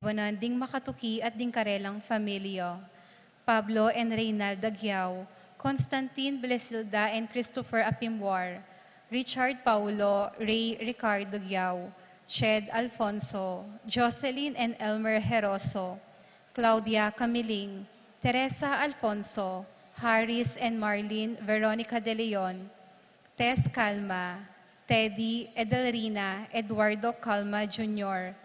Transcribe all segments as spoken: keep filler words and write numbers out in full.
Wanan ding makatuki at ding karelang familia. Pablo and Reynald Aguiao, Constantine, Blesilda and Christopher Apimwar, Richard Paulo, Ray Ricardo Aguiao, Ched Alfonso, Jocelyn and Elmer Heroso, Claudia Camiling, Teresa Alfonso, Harris and Marlene Veronica De Leon, Tess Calma, Teddy, Edelrina, Eduardo Calma Junior,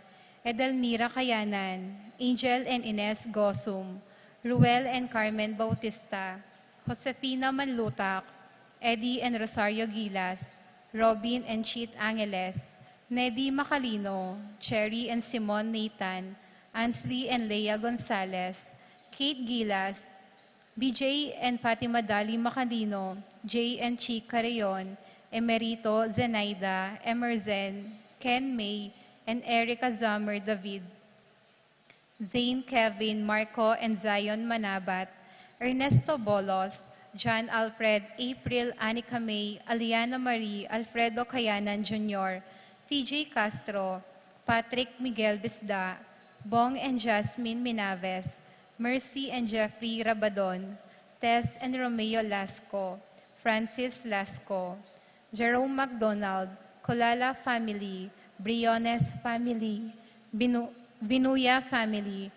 Edelmira Kayanan, Angel and Ines Gosum, Ruel and Carmen Bautista, Josefina Manlutak, Eddie and Rosario Gilas, Robin and Cheet Angeles, Nedy Macalino, Cherry and Simon Nathan, Ansley and Lea Gonzalez, Kate Gilas, B J and Fatima Dali Macalino, Jay and Chi Carreon, Emerito, Zenaida, Emerzen, Ken May, and Erica Zammer David, Zane, Kevin, Marco, and Zion Manabat, Ernesto Bolos, John Alfred, April, Anika May, Aliana Marie, Alfredo Kayanan Junior, T J Castro, Patrick Miguel Bisda, Bong and Jasmine Minaves, Mercy and Jeffrey Rabadon, Tess and Romeo Lasco, Francis Lasco, Jerome McDonald, Colala family, Briones family, Binu-, Binuya family,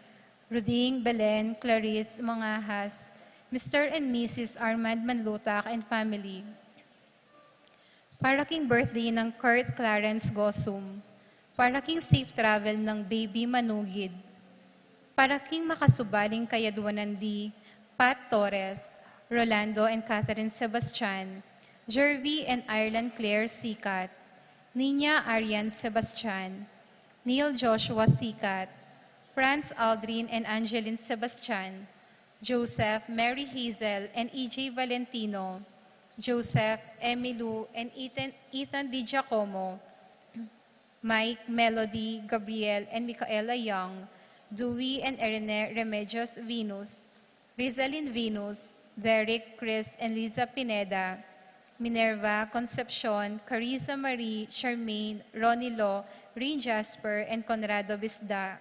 Ruding, Belen, Clarice Mangajas, Mister and Missus Armand Manlutak and family. Para king birthday nang Kurt Clarence Gosum. Para king safe travel nang baby Manugid. Para king makasubaling kayadwanan di Pat Torres, Rolando and Catherine Sebastian, Jervy and Ireland Claire Sikat, Nina Arian Sebastian, Neil Joshua Sikat, Franz Aldrin and Angeline Sebastian, Joseph, Mary Hazel, and E J Valentino, Joseph, Emilu, and Ethan, Ethan Di Giacomo, Mike, Melody, Gabriel, and Micaela Young, Dewey and Erene Remedios Venus, Rizalin Venus, Derek, Chris, and Liza Pineda, Minerva, Concepcion, Carissa Marie, Charmaine, Ronilo, Rin Jasper, and Conrado Bisda,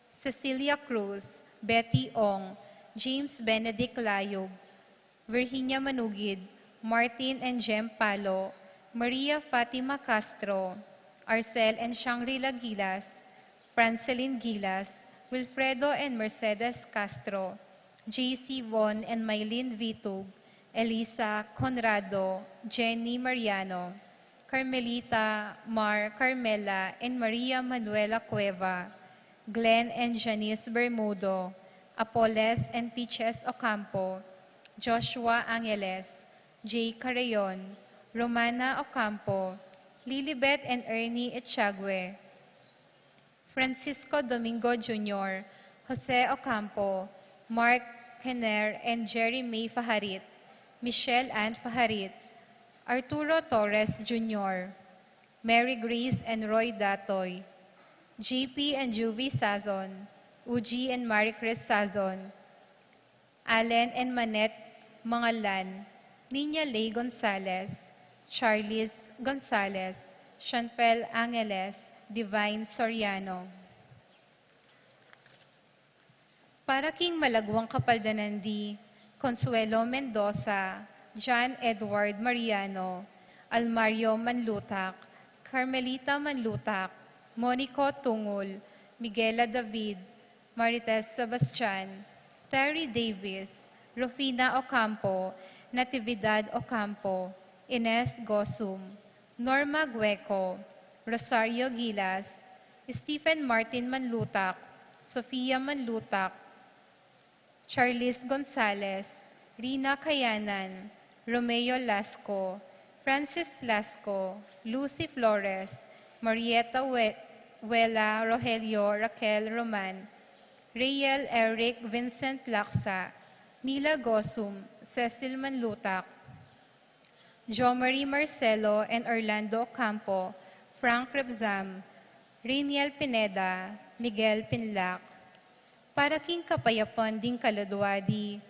Cecilia Cruz, Betty Ong, James Benedict Layub, Virginia Manugid, Martin and Jem Palo, Maria Fatima Castro, Arcel and Shangri-La Gilas, Francelin Gilas, Wilfredo and Mercedes Castro, J C Von and Mylene Vitug, Elisa Conrado, Jenny Mariano, Carmelita, Mar, Carmela, and Maria Manuela Cueva, Glenn and Janice Bermudo, Apoles and Peaches Ocampo, Joshua Angeles, Jay Carreon, Romana Ocampo, Lilibet and Ernie Echague, Francisco Domingo Junior, Jose Ocampo, Mark Kenner and Jerry May Fajarit, Michelle Ann Fajarit, Arturo Torres Junior, Mary Grace and Roy Datoy, J P and Juvie Sazon, Uji and Marie Chris Sazon, Allen and Manette Mangalan, Nina Ley Gonzalez, Charles Gonzalez, Chanfel Angeles, Divine Soriano. Para king malagwang kapaldanan di Consuelo Mendoza, John Edward Mariano, Almario Manlutak, Carmelita Manlutak, Monico Tungul, Miguela David, Marites Sebastian, Terry Davis, Rufina Ocampo, Natividad Ocampo, Ines Gosum, Norma Gueco, Rosario Gilas, Stephen Martin Manlutak, Sofia Manlutak, Charles Gonzalez, Rina Kayanan, Romeo Lasco, Francis Lasco, Lucy Flores, Marieta We-, Wela, Rogelio, Raquel Roman, Rayel Eric Vincent Laksa, Mila Gosum, Cecil Manlutak, Jomarie Marcelo and Orlando Ocampo, Frank Rebzam, Riniel Pineda, Miguel Pinlac. Para king kapayapan ding kaladwa di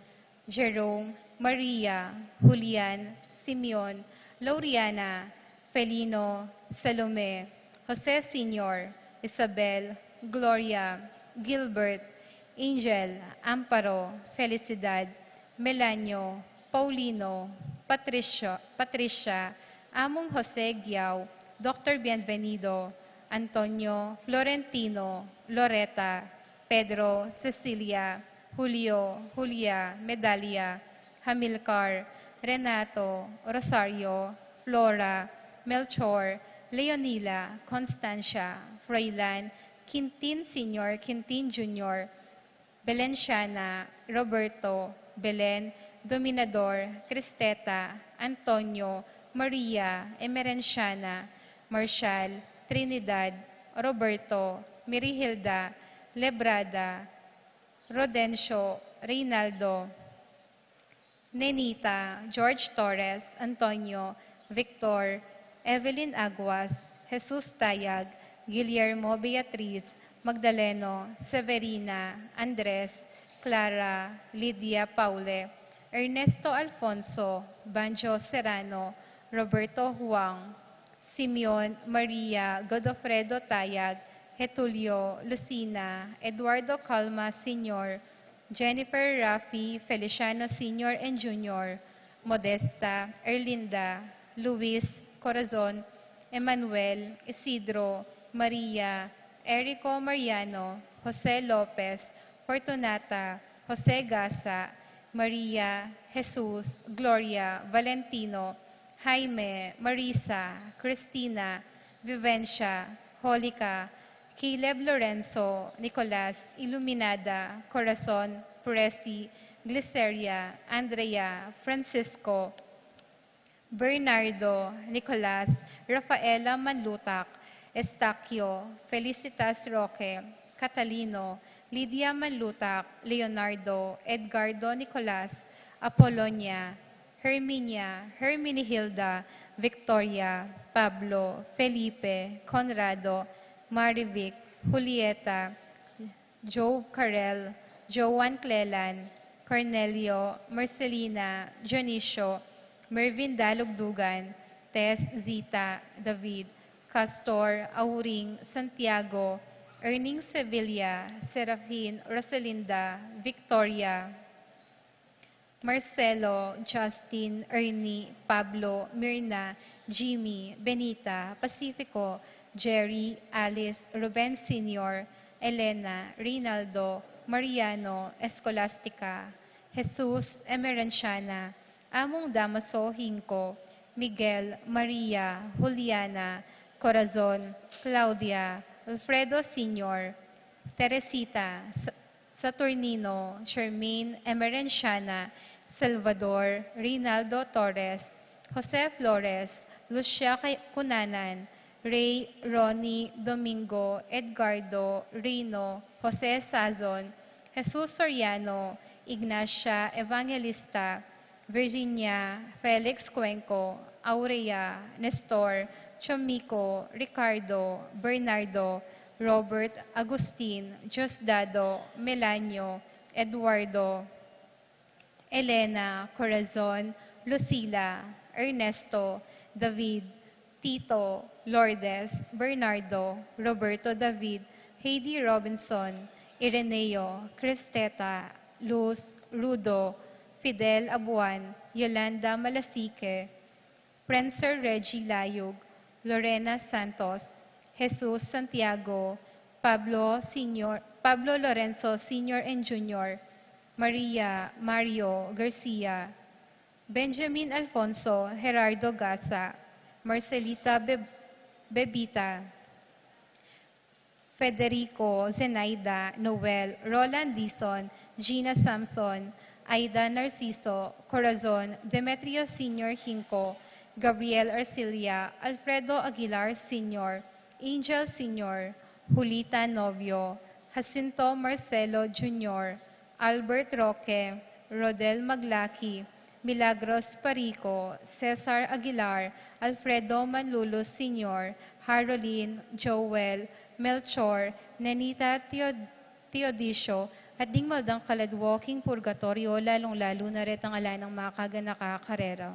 Jerome, Maria, Julian, Simeon, Lauriana, Felino, Salome, Jose Senior, Isabel, Gloria, Gilbert, Angel, Amparo, Felicidad, Melanio, Paulino, Patricio, Patricia, Among Jose Giao, Doktor Bienvenido, Antonio, Florentino, Loreta, Pedro, Cecilia, Julio, Julia, Medalia, Hamilcar, Renato, Rosario, Flora, Melchor, Leonila, Constancia, Froilan, Quintin Senior, Quintin Junior, Belenciana, Roberto, Belen, Dominador, Cristeta, Antonio, Maria, Emerenciana, Marshall, Trinidad, Roberto, Mirihilda, Lebrada, Rodencio, Reynaldo, Nenita, George Torres, Antonio, Victor, Evelyn Aguas, Jesus Tayag, Guillermo, Beatriz, Magdaleno, Severina, Andres, Clara, Lydia Paule, Ernesto Alfonso, Banjo Serrano, Roberto Huang, Simeon, Maria, Godofredo Tayag, Getulio, Lucina, Eduardo Calma Senior, Jennifer, Rafi, Feliciano Senior and Junior, Modesta, Erlinda, Luis, Corazon, Emmanuel, Isidro, Maria, Erico, Mariano, Jose Lopez, Fortunata, Jose Gasa, Maria, Jesus, Gloria, Valentino, Jaime, Marisa, Cristina, Vivencia, Holica, Caleb, Lorenzo, Nicolas, Iluminada, Corazon, Presi, Gliceria, Andrea, Francisco, Bernardo, Nicolas, Rafaela Manlutak, Estaquio, Felicitas Roque, Catalino, Lydia Manlutak, Leonardo, Edgardo, Nicolas, Apolonia, Herminia, Herminihilda, Victoria, Pablo, Felipe, Conrado, Marivic, Julieta, Joe Carel, Joan Clelan, Cornelio, Marcelina, Dionisio, Mervin Dalugdugan, Tess, Zita, David, Castor, Auring, Santiago, Erning, Sevilla, Serafin, Rosalinda, Victoria, Marcelo, Justin, Ernie, Pablo, Mirna, Jimmy, Benita, Pacifico, Jerry, Alice, Ruben Senior, Elena, Reynaldo, Mariano, Escolastica, Jesus, Emerenciana, Among Damaso Hinco, Miguel, Maria, Juliana, Corazon, Claudia, Alfredo Senior, Teresita, Sa- Saturnino, Shermaine, Emerenciana, Salvador, Reynaldo Torres, Jose Flores, Lucia Kay- Cunanan, Ray, Ronnie, Domingo, Edgardo, Rino, Jose Sazon, Jesus Soriano, Ignacia Evangelista, Virginia, Felix Cuenco, Aurea, Nestor, Chomiko, Ricardo, Bernardo, Robert, Agustin, Diosdado, Melanio, Eduardo, Elena, Corazon, Lucila, Ernesto, David, Tito, Lourdes, Bernardo, Roberto David, Heidi Robinson, Ireneo, Cristeta, Luz, Rudo, Fidel Abuan, Yolanda Malasique, Prenser Reggie Layug, Lorena Santos, Jesus Santiago, Pablo Senior, Pablo Lorenzo Senior and Junior, Maria, Mario, Garcia, Benjamin Alfonso, Gerardo Gasa, Marcelita Be- Bebita, Federico, Zenaida, Noel, Roland Dizon, Gina Samson, Aida Narciso, Corazon, Demetrio Senior Hinco, Gabriel Arcilia, Alfredo Aguilar Senior, Angel Senior, Julita Novio, Jacinto Marcelo Junior, Albert Roque, Rodel Maglaki, Milagros Parico, Cesar Aguilar, Alfredo Manlulus Senior, Harolin, Joel, Melchor, Nenita Teo- Teodisio, at ding maldang kaladwa king purgatorio, lalung-lalu na retang ala nang makaganaka karera.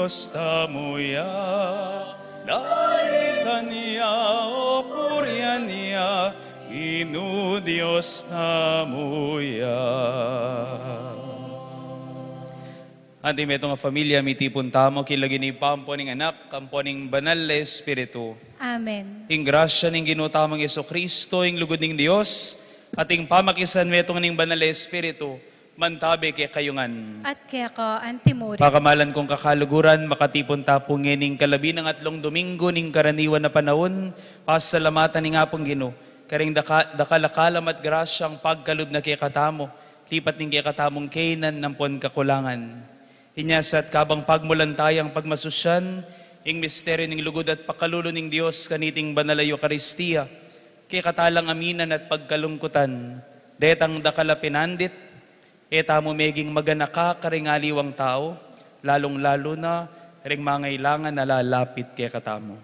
Dios tamu ya, dalitan ya, o purian ya, Ginu Dios tamu ya. Anti metung a familia, mitipun tamu king lagyu ning Ibpa, ampo ning Anak, ampo ning Banal a Espiritu. Amen. Ing grasya ning Ginu tamung Jesucristo, ing lugud ning Dios, at ing pamakisan metung ning Banal a Espiritu, mantabe kekayu ngan. At keka antimurin. Pakamalan kung kakaluguran, makatipun ta pu ngening kalabi nang atlung Domingo ning karaniwan a panaun, pasalamatan ing Apung Ginu, karing daka-, dakal a kalam at grasyang pagkalub na kekatamu, lipat ning kekatamung kainan ampon kakulangan. Inya sa at kabang pagmulan tayang pagmasusyan ing misteryu ning lugud at pakalulu ning Dios kaniting banal a Eukaristia, kekatalang aminan at pagkalungkutan detang dakal a pinandit, e tamu meging maganaka karing aliwang tau, lalung-lalu na ring mangailangan a lalapit kekatamu.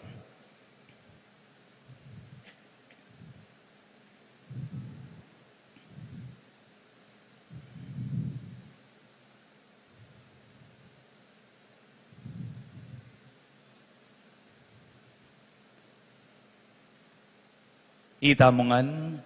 Itamu ngan,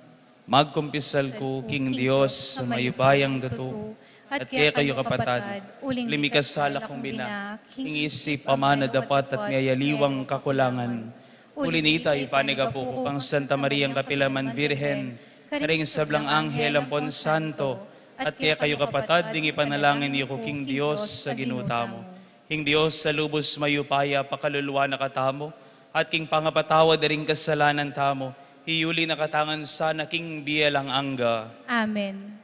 magkumpisal ku king Dios a mayupayang tutu, at kekayu kapatad, uling mikasala kung bina king isip, pamana, dapat at miyayaliwang kakulangan. Uli na nita, ipanigapu ku kang Santa Mariang kapilanman Virgen, karing sablang anghel ampon santo, at kekayu kapatad, ding ipanalangin yu ku king Dios a Ginu tamu. Ing Dios a lubus mayupaya pakaluluan na katamu, at king pangapatawad da ring kasalanan tamu, iyuli na kata ngan sana king bie alang angga. Amen.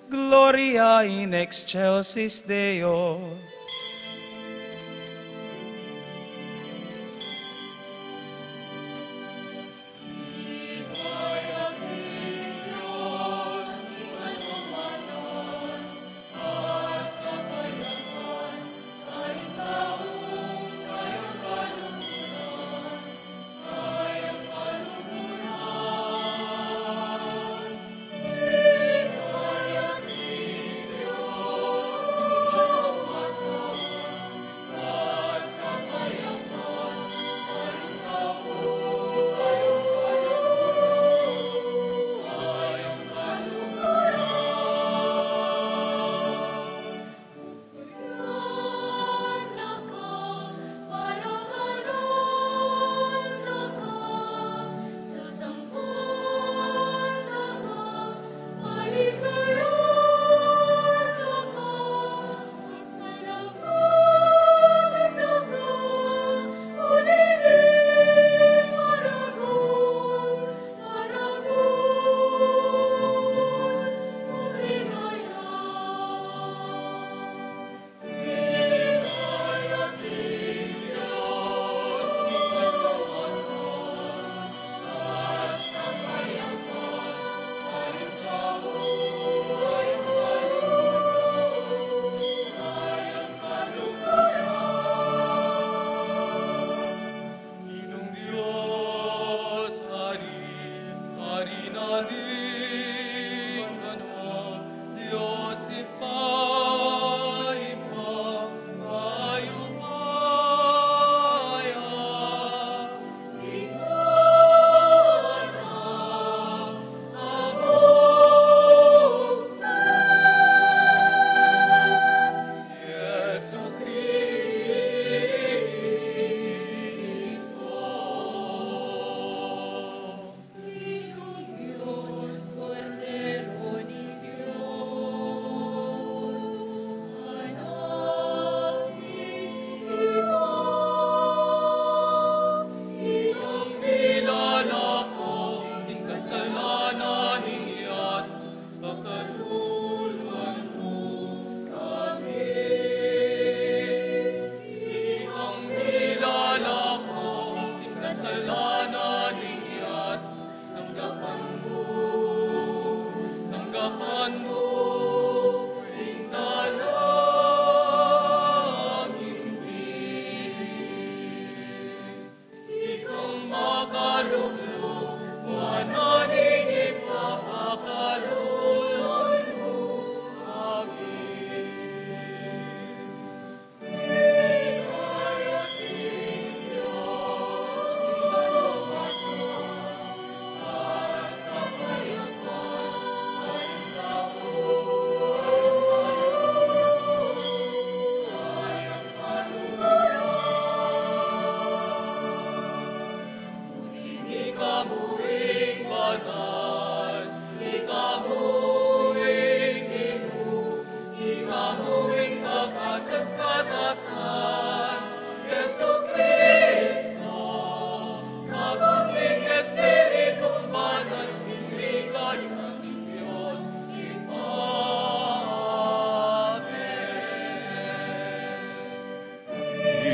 Gloria in excelsis Deo.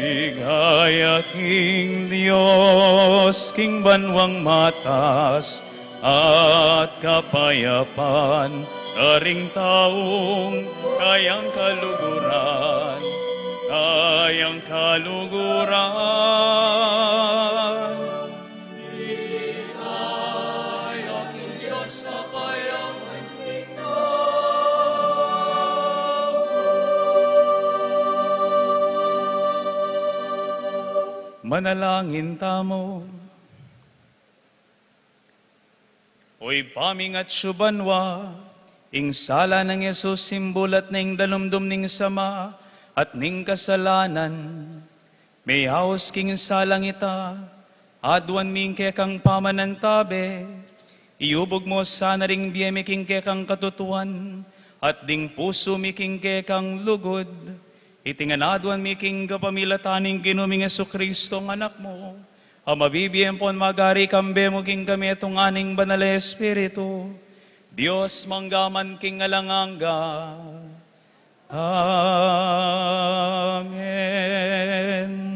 Ligaya king Dios, king banwang matas at kapayapan, karing taung kayang kaluguran, kayang kaluguran. Ligaya king Dios, kapayapan king taung. Manalangin tamu. O Ibpa ming atsu banwa, ing sala nang Jesus simbulat na ing dalumdum ning sama at ning kasalanan. Meyaus king salang ita, aduan mi ing kekang pamanantabe, iubug mu sana ring bie mi king kekang katutuan, at ding pusu mi king kekang lugud. Iti ngan aduan mi king kapamilatan ning Ginu ming Jesucristo, ing Anak mu, a mabibie ampon magari kambe mu king kametungan ning Banal a Espiritu, Dios mangga man king alang angga. Amen.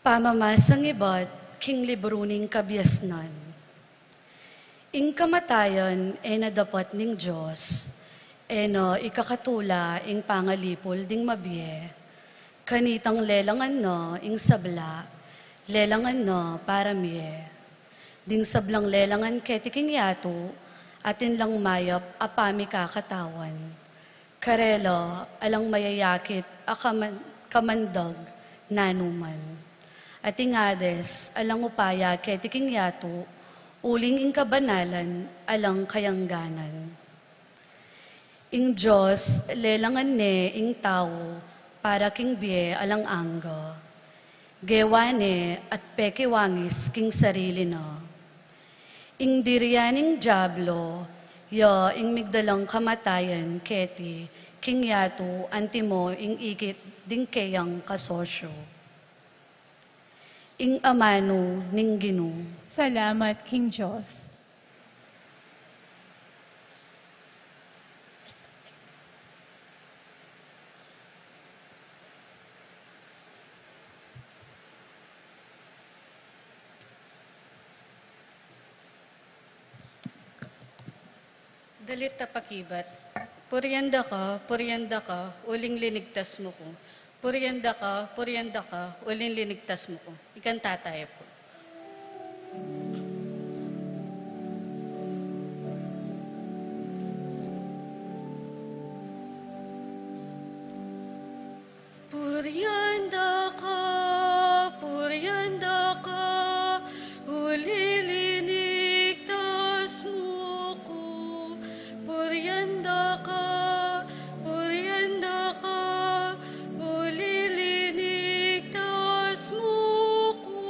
Pamamasang ibat king libru ning Kabiasnan. Ing kamatayan e na dapat ning Dios, e na ikakatula ing pangalipul ding mabie. Kanitang lelangan na ing sabla, lelangan na para mie. Ding sablang lelangan keti king yatu, atin lang mayap a pamikakatawan. Karela, alang mayayakit a kaman-, kamandag nanuman. At ing Hades, alang upaya keti king yatu, uling ing kabanalan, alang kayangganan. Ing Dios, lelangan ne ing tau, para king bie alang angga. Gewa ne at pekiwangis king sarili na. Ing dirian ning Diablo, ya ing migdalang kamatayan keti king yatu antimo ing ikit ding keyang kasosyo. Ing amanu ning Ginu. Salamat king Dios. Dalit a pakibat. Purian da ka, purian da ka, uling linigtas mu ku. Purian da ka, purian da ka, uling linigtas mu ku. Ikanta taya pu. Purian da ka, purian da ka, uli linigtas mu ku. Purian da ka, purian da ka, uli linigtas mu ku.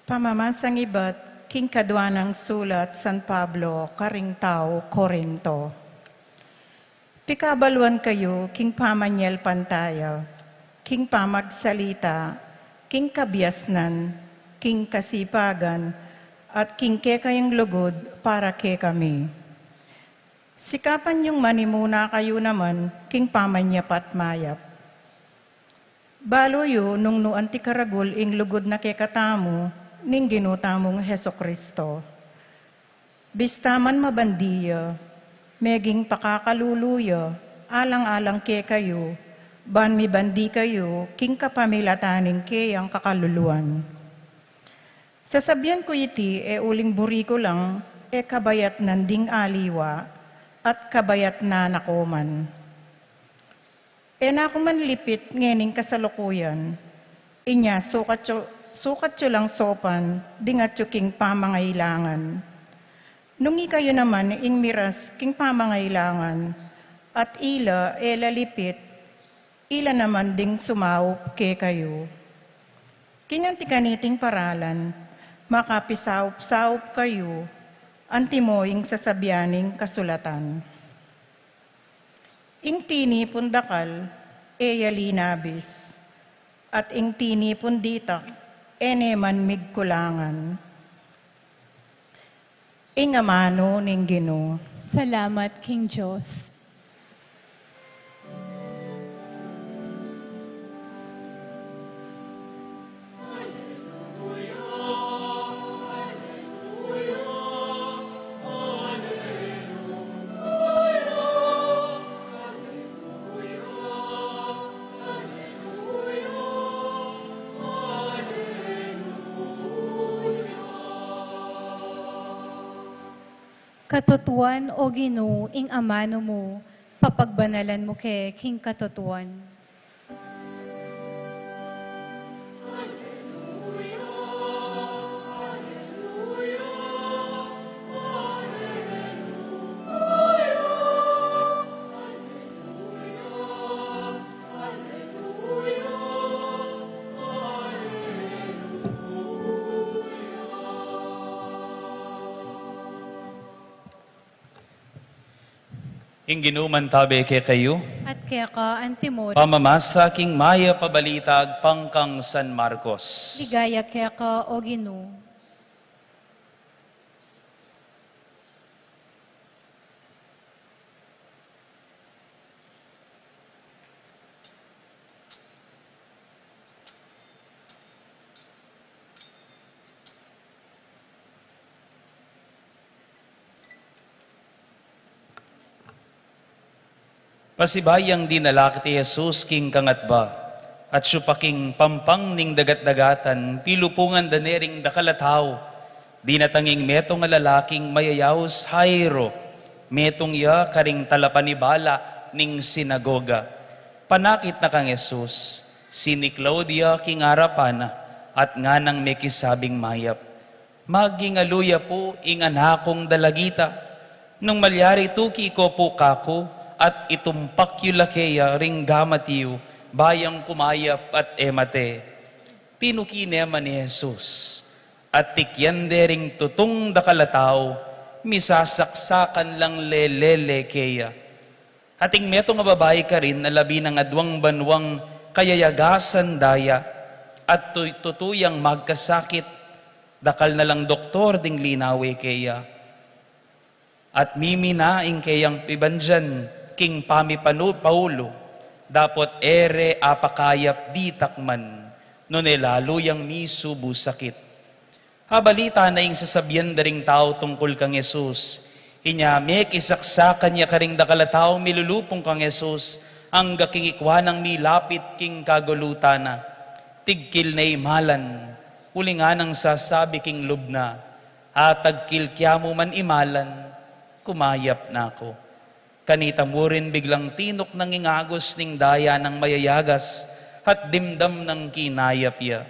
Pamamasang ibat king kadua nang sulat San Pablo karing tau Corinto. Pikabaluan kayu king pamanyalpantaya, king pamagsalita, king kabiasnan, king kasipagan, at king kekayung lugud para kekami. Sikapan yung manimuna kayu naman king pamanyapat mayap. Balu yu nung nu anti karagul ing lugud na kekatamu ning Ginu tamung Jesucristo. Bista man mabandi ya, meging pakakalulu ya, alang-alang kekayu, ban mibandi kayu king kapamilatan ning keyang kakaluluan. Sasabian ku iti, e uling buri ku lang, e kabayatnan ding aliwa, at kabayatnan na ku man. E na ku man lipit ngening kasalukuyan. Inya, sukat yu, sukat yu lang saupan, ding atyu king pamangailangan. Nung ikayu naman ing miras king pamangailangan, at ila e la lipit, ila naman ding sumaup kekayu. King anti kaniting paralan, makapisaup-saup kayu, antimo ing sasabian ning kasulatan. Ing tinipun dakal, e ya linabis, at ing tinipun ditak, e ne man migkulangan. Ing amanu ning Ginu. Salamat king Dios. Katutuan, O Ginu, ing amanu mu, papagbanalan mu ke king katutuan. Ing Ginu mantabe kekayu. At keka antimuri. Pamamasa king mayap a balita agpang kang San Marcos. Ligaya keka, O Ginu. Pasibayu yang dinala keti Jesus king kangatba, at atyu pa king pampang ning dagat-dagatan, pilupungan da ne ring dakal a tau. Dinatang ing metung a lalaking mayayaus Jairo, metung ya karing talapanibala ning sinagoga. Panakit na kang Jesus, siniklaud ya king arapan na, at nganang mekisabing mayap, "Maging aluya pu ing anak kung dalagita. Nung malyari tuki ko pu kaku, at itumpak yu la keya ring gamat yu, ba yang kumayap at e mate." Tinuki ne man i Jesus, at tikyan de ring tutung dakal a tau, misasaksakan lang lelele keya. Ating metung a babai karin a labi nang aduang banuang kayayagasan da ya, at tu-, tutu yang magkasakit, dakal na lang doktor ding linawe keya. At mimina ing keyang pibandian king pamipanu-, paulu, dapot e re apakayap ditak man, nune lalu yang misubu sakit. Abalita na ing sasabian da ring tau tungkul kang Jesus. Inya mekisaksakan ya karing dakal a tau milulupung kang Jesus, angga king ikua nang milapit king kagulutan na. Tigkil ne i malan, uling nganang sasabi king lub na, "Atagkil kya mu man i malan, kumayap na ku." Kanita murin biglang tinuknang ing agus ning daya nang mayayagas, at dimdam nang kinayap ya.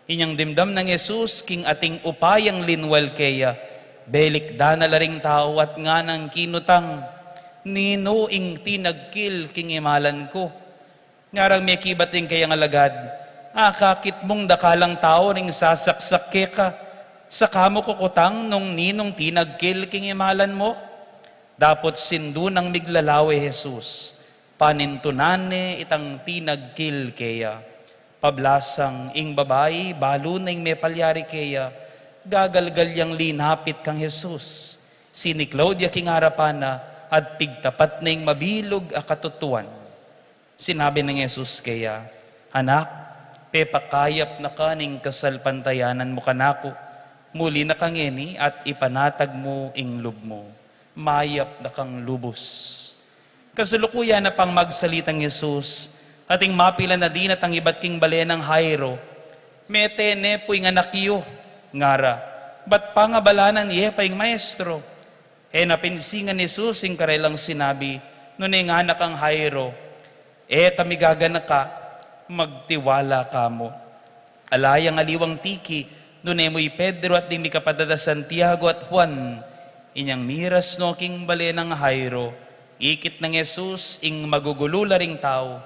Inyang dimdam nang Jesus king ating upayang linwal keya, belikdan na la ring tau at nganang kinutang, "Ninu ing tinagkil king imalan ku?" Ngarang mekibat ing keyang alagad, Akakit mung dakalang tau ring sasaksak keka, saka mu kukutang nung ninung tinagkil king imalan mu? Dapot sindu nang miglalawe Jesus, panintunan ne itang tinagkil keya. Pablasang ing babai, balu na ing mepalyari keya, gagalgal yang linapit kang Jesus. Siniklaud ya king arapan na, at pigtapat na ing mabilug a katutuan. Sinabi nang Jesus keya, "Anak, pepakayap na ka ning kasalpantayanan mu kanaku. Muli na ka ngeni at ipanatag mu ing lub mu. Mayap na kang lubus." Kasulukuyan na pang magsalitang Jesus, ating mapilan a dinatang ibat king bale nang Jairo, "Mete ne pu ing anak yu," ngara, "bat pangabalanan ye pa ing maestro." E na pinsingan Jesus ing karelang sinabi, nune ngana kang Jairo, "E ka migaganaka, magtiwala ka mu." Ala yang aliwang tiki, nune mu i Pedro at ding mikapatad a Santiago at Juan. Inyang miras no king bale nang Jairo, ikit nang Jesus ing magugulu la ring tau,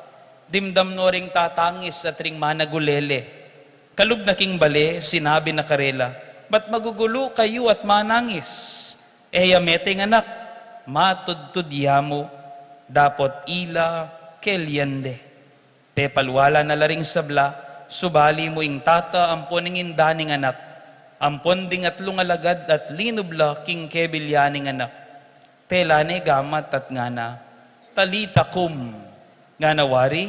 dimdam no ring tatangis at ring managulele. Kalub na king bale, sinabi na karela, "Bat magugulu kayu at manangis? E ya mete ing anak, matudtud ya mu, dapot ila kelian de." Pepalwala na la ring sabla, subali mu ing tata ampon ing inda ning anak, ampon ding atlung alagad at linub la king kebilyan ning anak. Tela ne gamat at ngana, "Talita kum," ngana wari,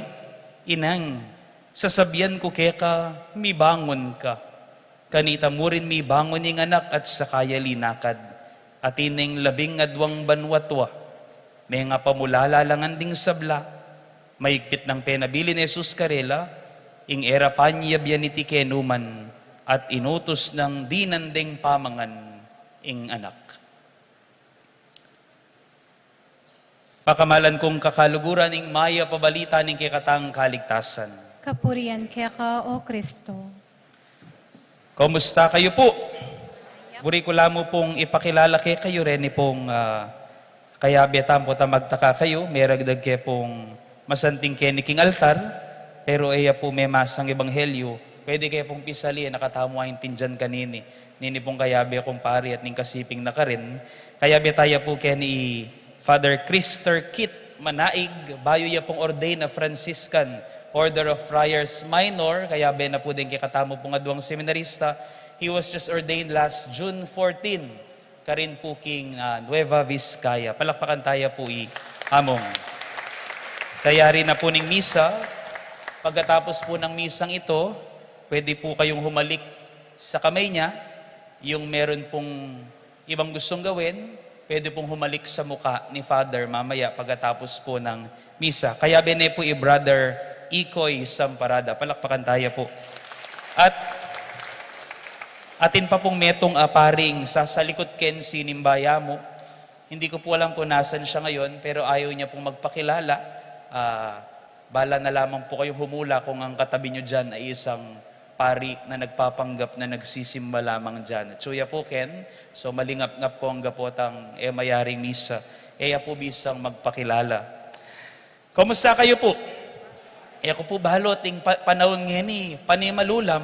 "Inang, sasabian ku keka, mibangun ka." Kanita mu rin mibangun ing anak at saka ya linakad. Atin neng labing aduang banua tua. Mengapamulala la ngan ding sabla. Maigpit nang penabilin Jesus karela, ing e ra pa niya bianiti kenu man, at inutus nang dinan deng pamangan ing anak. Pakamalan kung kakaluguran ing mayap a balita ning kekatang kaligtasan. Kapurian keka, O Kristo. Kumusta kayu pu? Buri ku la mu pung ipakilala kekayu reni pung, ah, kayabe tampo ta magtaka kayu, meragdag ke pung masanting keni king altar, pero e ya pu memasang ebanghelyu. Pwede ke pung pisali, e na katamu aintindian kanini. Nini pung kayabe kung pari at ning kasiping na karin. Kayabe taya pu keni i Father Christer Kit Manaig, bayu ya pung ordain a Franciscan Order of Friars Minor, kayabe na pu deng kekatamu pung aduang seminarista. He was just ordained last June fourteen, karin pu king, ah, Nueva Vizcaya. Palakpakan taya pu i Among. Tayari na pu ning misa. Pagkatapos pu ng misang ito, pwede pu kayung humalik sa kamay niya, yung meron pung ibang gustong gawin, pwede pung humalik sa muka ni Father mamaya pagkatapos pu ng misa. Kayabe ne pu i Brother Ikoy Samparada. Palakpakan taya pu. At atin pa pung metung a paring sasalikut ken sinimba ya mu. Hindi ko pu alam kung nasan siya ngayon, pero ayaw niya pung magpakilala. Ah, bala na lamang pu kayung humula kung ang katabi niyo diyan ay isang pari na nagpapanggap na nagsisimba lamang diyan. Atyu ya pu ken, so malingap-ngap pu anggapu tang e mayaring misa, e ya pu bisang magpakilala. Kumusta kayu pu? E ku pu balu, ating pa-, panaun ngeni, pane malulam,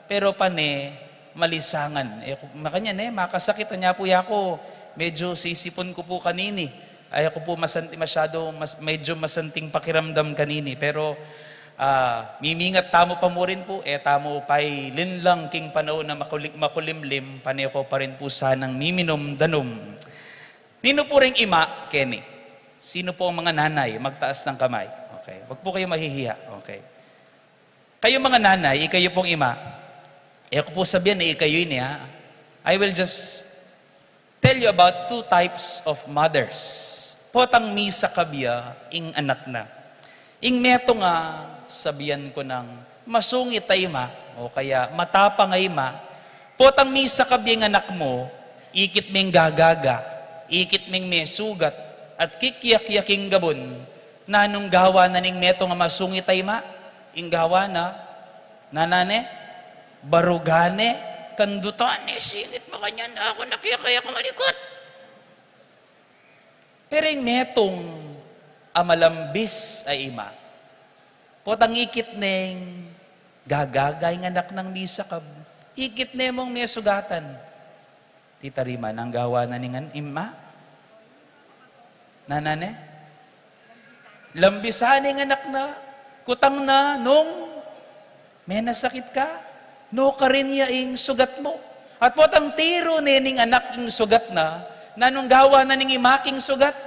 pero pane malisangan. E ku, makanyan e, makasakit, anya pu ya ku, medyo sisipun ku pu kanini. Ay, aku pu masanti-, masyado, mas-, medyo masanting pakiramdam kanini. Pero, ah, mimingat tamu pa mu rin pu, e tamu pailinlang king panaun a makuli-, makulimlim, pane ku pa rin pu sanang miminum danum. Ninu pu ring ima keni? Sino pu ang mga nanay? Magtaas ng kamay. Okay. Wag pu kayu mahihiya. Okay. Kayu mga nanay, ikayu pung ima. E ku pu sabian na ikayu ini, ha? I will just tell you about two types of mothers. Potang misakabya ing anak na. Ing metung a sabian ku nang masungit a ima, o kaya matapang a ima, potang misakabya ing anak mu, ikit meng gagaga, ikit meng mesugat, at kikyak-kyak ing gabun, nanung gawa na ning metung a masungit a ima? Ing gawa na, nanu ne, barugan ne, kandutan ne, singit makanyan, aku na kaya, kaya ku malikut. Pero ing metung a malambis a ima, potang ikit neng Gagaga ing anak nang misakab. Ikit ne mung mesugatan. Titariman, nanu ing gawa na ning an-, ima? Nanu ne? Lambisan ne ing anak na, kutang na, nung menasakit ka, nukarin ya ing sugat mu. At potang tiru ne ning anak ing sugat na, nanung gawa na ning ima king sugat?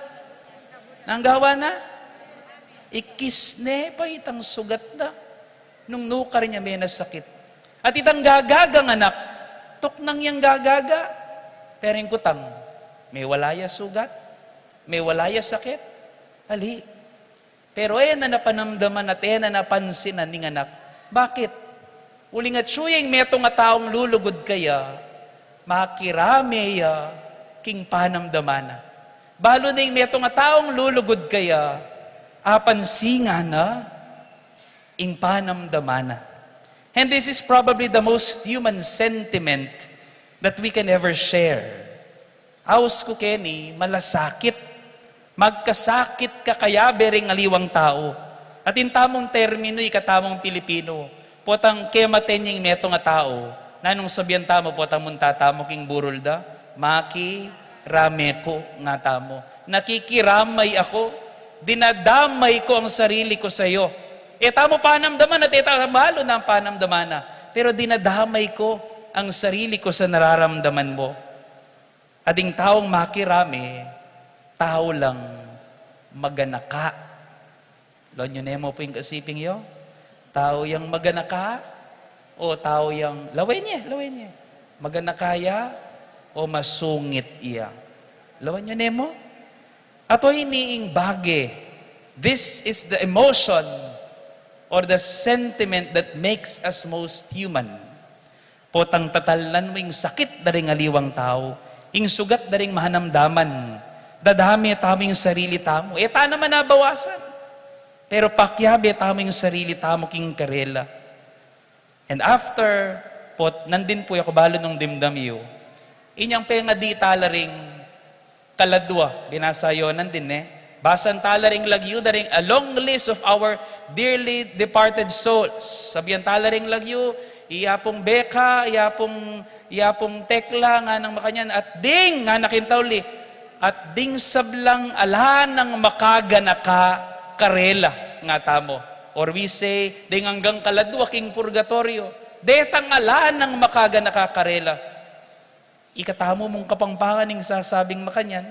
Nanung gawa na? Ikis ne pa itang sugat na. Nung nukarin ya menasakit. At itang gagagang anak, tuknang yang gagaga. Pero ing kutang, mewala ya sugat, mewala ya sakit. Ali. Pero e na napanamdaman at e na napansinan ning anak. Bakit? Uling atyu ya ing metung a taung lulugud kaya, makirame ya king panamdaman na. Balu na ing metung a taung lulugud kaya, apansinan na ing panamdaman na. And this is probably the most human sentiment that we can ever share. Aus ku keni, malasakit. Magkasakit ka kayabe ring aliwang tau. At ing tamung terminu, ika tamung Pilipino, potang kemate ne ing metung a tau, nanung sabian tamu potang munta tamu king burol da? Makirame ku, nga tamu. Nakikiramay aku. Dinadamay ko ang sarili ko sayo. E tamu panamdaman at e tamu balu na ing panamdaman na. Pero dinadamay ko ang sarili ko sa nararamdaman mo. At ing taung makirame, tau lang maganaka. Lawen yu ne mu pu ing kasiping yu? Tau yang maganaka o tau yang, lawen ye, lawen ye. Maganaka ya o masungit ya? Lawen yu ne mu? Ato ini ing bage. This is the emotion or the sentiment that makes us most human. Potang tatalnan mu ing sakit da ring aliwang tau, ing sugat da ring mahanamdaman, dadame tamu ing sarili tamu. E ta naman abawasan. Pero pakiabe tamu ing sarili tamu king karela. And after, pot, nandin pu ya ku balu nung dimdam yu. Inyang pengadi tala ring kaladwa, binasa yu nandin, e. Basan tala ring lagyu da ring a long list of our dearly departed souls. Sabian tala ring lagyu, iya pung Beka, iya pung, iya pung Tekla, nganang makanyan, at ding, ngana king tauli, at ding sablang ala nang makaganaka karela, nga tamu. Or we say, ding anggang kaladwa king purgatoryo, detang ala nang makaganaka karela. Ika tamu mung Kapampangan ing sasabing makanyan,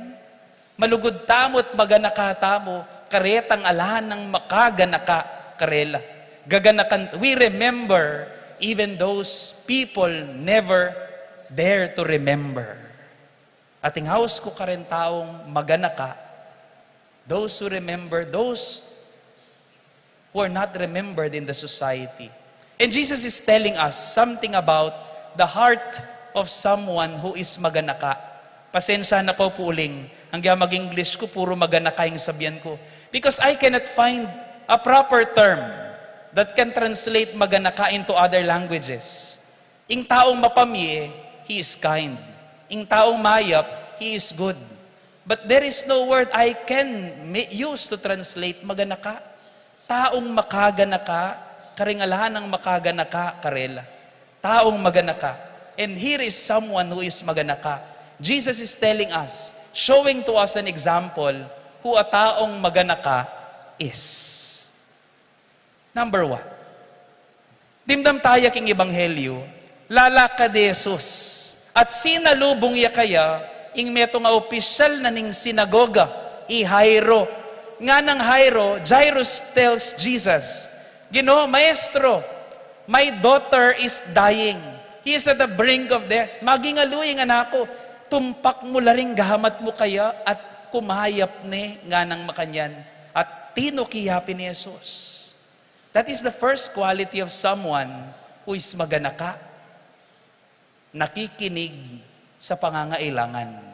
malugud tamu at maganaka tamu, karetang ala nang makaganaka karela. Gaganakan, we remember even those people never dare to remember. At ing aus ku karing taung maganaka, those who remember those who are not remembered in the society. And Jesus is telling us something about the heart of someone who is maganaka. Pasensya na ku pu uling, angga mag-English ku, puro maganaka ing sabian ku. Because I cannot find a proper term that can translate maganaka into other languages. Ing taung mapamye, he is kind. Ing taung mayap, he is good. But there is no word I can ma-, use to translate maganaka. Taung makaganaka, karing ala nang makaganaka karela. Taung maganaka. And here is someone who is maganaka. Jesus is telling us, showing to us an example who a taung maganaka is. Number one, dimdam taya king Ebanghelyo, lalakad i Jesus, at sinalubung ya kaya ing metung a opisyal na ning sinagoga, i Jairo. Nganang Jairo, Jairus tells Jesus, "Ginu, Maestro, my daughter is dying. He is at the brink of death. Maging alu ing anak ku. Tumpak mu la ring gamat mu kaya at kumayap ne," nganang makanyan. At tinuki ya pin i Jesus. That is the first quality of someone who is maganaka. Nakikinig sa pangangailangan.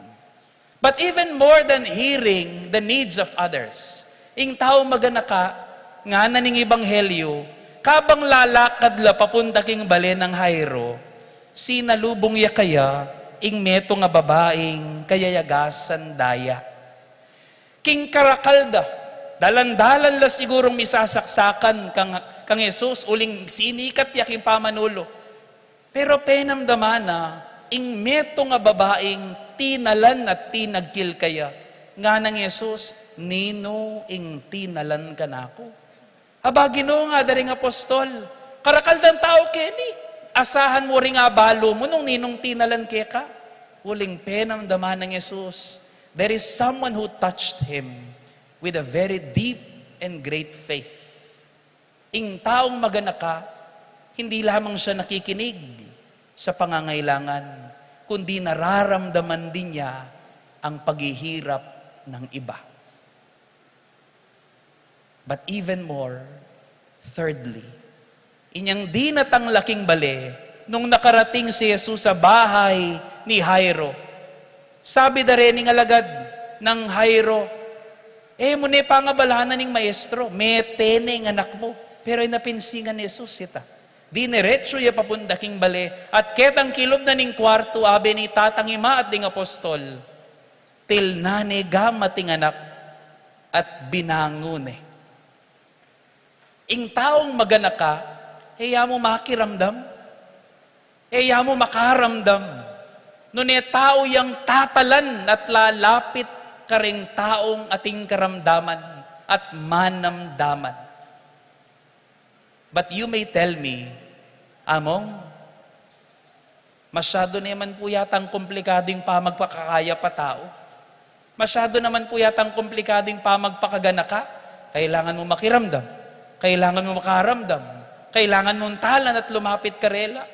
But even more than hearing the needs of others, ing taung maganaka, ngana ning Ebanghelyo, kabang lalakad la papunta king bale nang Jairo, sinalubung ya kaya ing metung a babaing kayayagasan da ya. King karakal da, Dalan-dalan la sigurung misasaksakan kang, kang Jesus, uling sinikat ya king pamanulu. Pero penamdaman na, ing metung a babaing tinalan at tinagkil kaya. Nganang Jesus, "Ninu ing tinalan kanaku?" "Aba, Ginu," ngada ring apostol, "karakal dang tau keni. Asahan mu ring abalu mu nung ninung tinalan keka." Uling penamdaman nang Jesus, "There is someone who touched him with a very deep and great faith." Ing taung maganaka, hindi lamang siya nakikinig sa pangangailangan, kundi nararamdaman din niya ang paghihirap ng iba. But even more, thirdly, inyang dinatang la king bale, nung nakarating si Jesus sa bahay ni Jairo, sabi da reng alagad nang Jairo, "E mu ne pangabalanan ing maestro, mete ne ing anak mu." Pero e na pinsingan ni Jesus ita. Diniretsu ya papunta king bale, at ketang kilub na ning kwartu, abe ning tatang ima at ding apostol, tilnan ne gamat ing anak at binangun ne. Ing taung maganaka, e ya mu makiramdam, e ya mu makaramdam, nune tau yang tatalan at lalapit kareng taung ating karamdaman at manamdaman. But you may tell me, "Among, masyadu naman pu yatang komplikadu ing pamagpakakaya pa tau. Masyadu naman pu yatang komplikadu ing pamagpakaganaka. Kailangan mu makiramdam. Kailangan mu makaramdam. Kailangan mung talan at lumapit karela."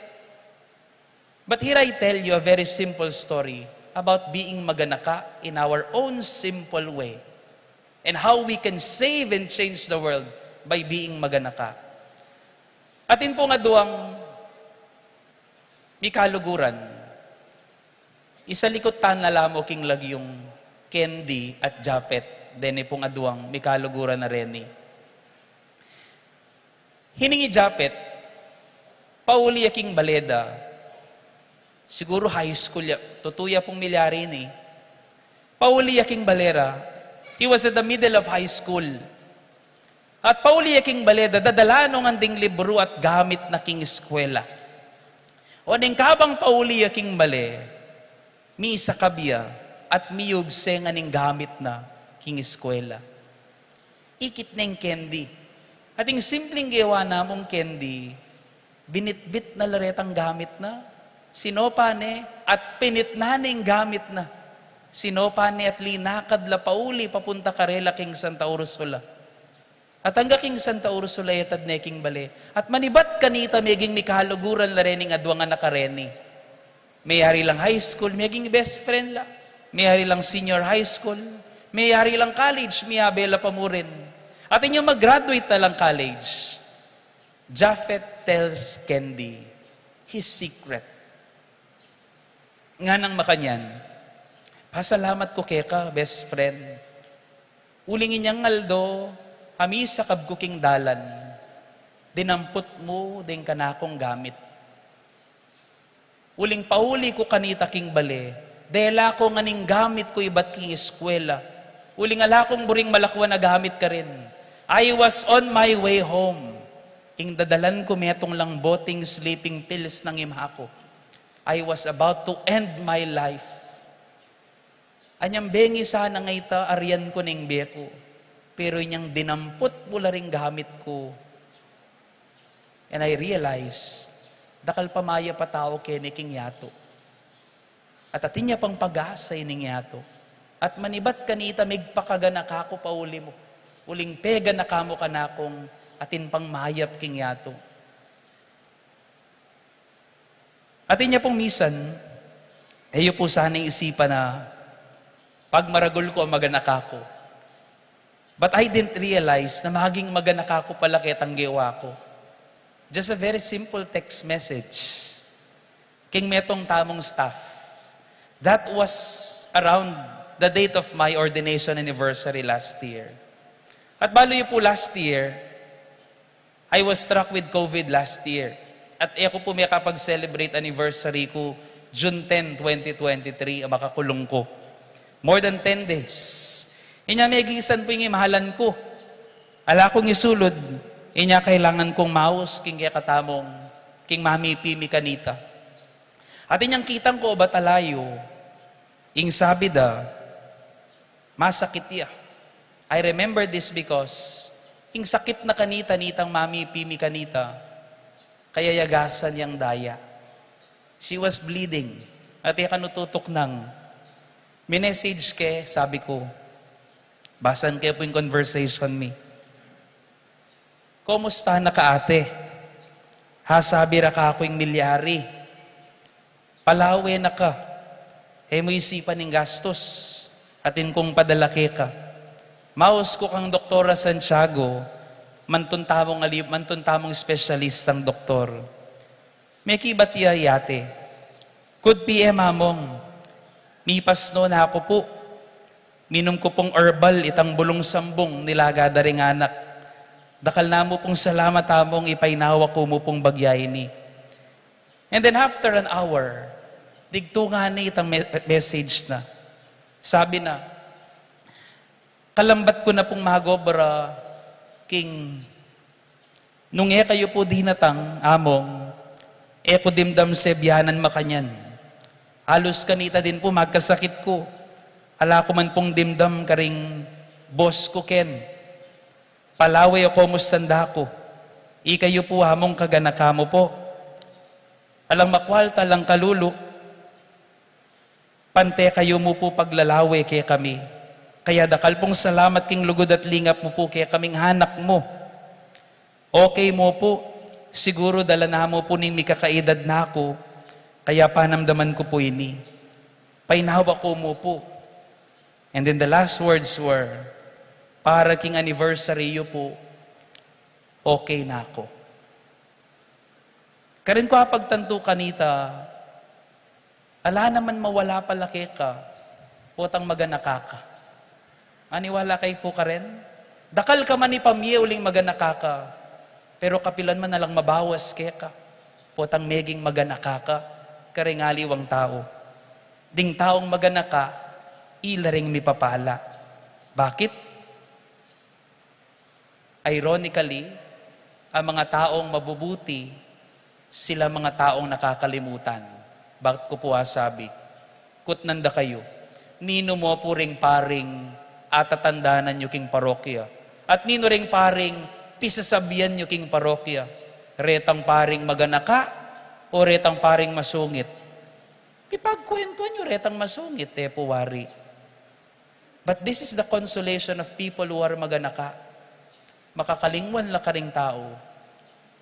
But here I tell you a very simple story about being maganaka in our own simple way and how we can save and change the world by being maganaka. Atin pung aduang mikaluguran. Isalikut tana la mu king lagyung Candy at Japet, deni pung aduang mikaluguran a reni. Ining i Japet, pauli ya king bale da, siguru high school ya, tutu ya pung milyari ini. Pauli ya king bale ra, he was at the middle of high school. At pauli ya king bale da, dadala no ngan ding libru at gamit na king eskwela. O ning kabang pauli ya king bale, misakab ya at miyugse ngan ing gamit na king eskwela. Ikit neng Candy. At ing simpleng gewa na mung Candy, binitbit na la retang gamit na. Sinopa ne at pinitnan ne ing gamit na. Sinopa ne at linakad la pauli papunta karela king Santa Ursula. At angga king Santa Ursula etad ne king bale. At manibat kanita meging mikaluguran la rening aduang anak a reni. Meyari lang high school, meging best friend la. Meyari lang senior high school. Meyari lang college, miyabe la pa mu rin. At inyang mag-graduate na lang college, Japhet tells Candy his secret. Nganang makanyan, "Pasalamat ku keka, best friend. Uling inyang aldo, a misakab ku king dalan, dinamput mu ding kanakung gamit. Uling pauli ku kanita king bale, dela ku ngan ing gamit ku ibat king eskwela. Uling ala kung buring malakwan a gamit karin. I was on my way home. Ing dadalan ku metung lang boteng sleeping pills nang ima ku. I was about to end my life. Anyang bengi sana ngeni, arian ku neng bie ku. Pero inyang dinamput mu la ring gamit ku." And I realized, dakal pa mayap a tau keni king yatu. At atin ya pang pag-asa ining yatu. At manibat kanita, migpakaganaka ku pauli mu. Uling peganaka mu kanakung atin pang mayap king yatu. Atin ya pung misan, e yu pu sana isipan a pagmaragul ku a maganaka ku. But I didn't realize na maging maganaka ku pala ketang gewa ku. Just a very simple text message king metung tamung staff. That was around the date of my ordination anniversary last year. At balu yu pu, last year, I was struck with COVID last year. At e ku pu mekapag-celebrate anniversary ku June ten, twenty twenty-three, a makakulung ku. More than ten days. Inya meging isan pu ing imahalan ku. Ala kung isulud, inya kailangan kung maus king kekatamung, king mamipi mi kanita. At inyang kitang ko obat alayu, ing sabi da, masakit ya. I remember this because ing sakit na kanita, nitang mamipi mi kanita, kayayagasan yang daya. She was bleeding. At iya kanu tutuknang, minessage ke, sabi ku, basan ke pu ing conversation mi. Kumusta na ka, ate? Ha, sabi ra kaku ing milyari. Palawe na ka. E mu isipan ing gastus. Atin kung padala keka. Maus ku kang Doktora Santiago, mantun tamung ali-, mantun tamung espesyalistang doktor. Mekibat ya i ate. Good P M, Among. Mipas no na ku pu. Minum ku pung herbal itang bulung sambung nilaga da ring anak. Dakal na mu pung salamat, Among, ipainawa ku mu pung bagya ini. And then after an hour, digtu ngeni itang me-, message na. Sabi na, kalambat ku na pung magobra king nung e kayu pu dinatang, Among, e ku dimdam sebianan makanyan. Alus kanita din pu magkasakit ku. Ala ku man pung dimdam karing boss ku ken. Palawe o komusta nda ku. Ikayu pu, Among, kaganaka mu pu. Alang makwalta, alang kalulu. Pante kayu mu pu paglalawe kekami. Kaya dakal pung salamat king lugud at lingap mu pu kekaming anak mu. Okay mu pu, siguru dala na mu pu ning mikakaedad na ku, kaya panamdaman ku pu ini. Painawa ku mu pu. And then the last words were, para king anniversary yu pu, okay na ku. Karin ku apagtantu kanita, ala naman mawala pala keka, potang maganaka ka. Maniwala kayu pu karin? Dakal ka man ipamie uling maganaka ka, pero kapilan man alang mabawas keka, potang meging maganaka ka karing aliwang tau. Ding taung maganaka, ila ring mipapala. Bakit? Ironically, ang mga taong mabubuti, sila mga taong nakakalimutan. Bakit ku pu asabi? Kutnan da kayu, ninu mu pu ring paring atatandanan yu king parokya? At ninu ring paring pisasabian yu king parokya? Retang paring maganaka o retang paring masungit? Pipagkwentuan yu retang masungit, e pu wari. But this is the consolation of people who are maganaka. Makakalingwan la karing tau,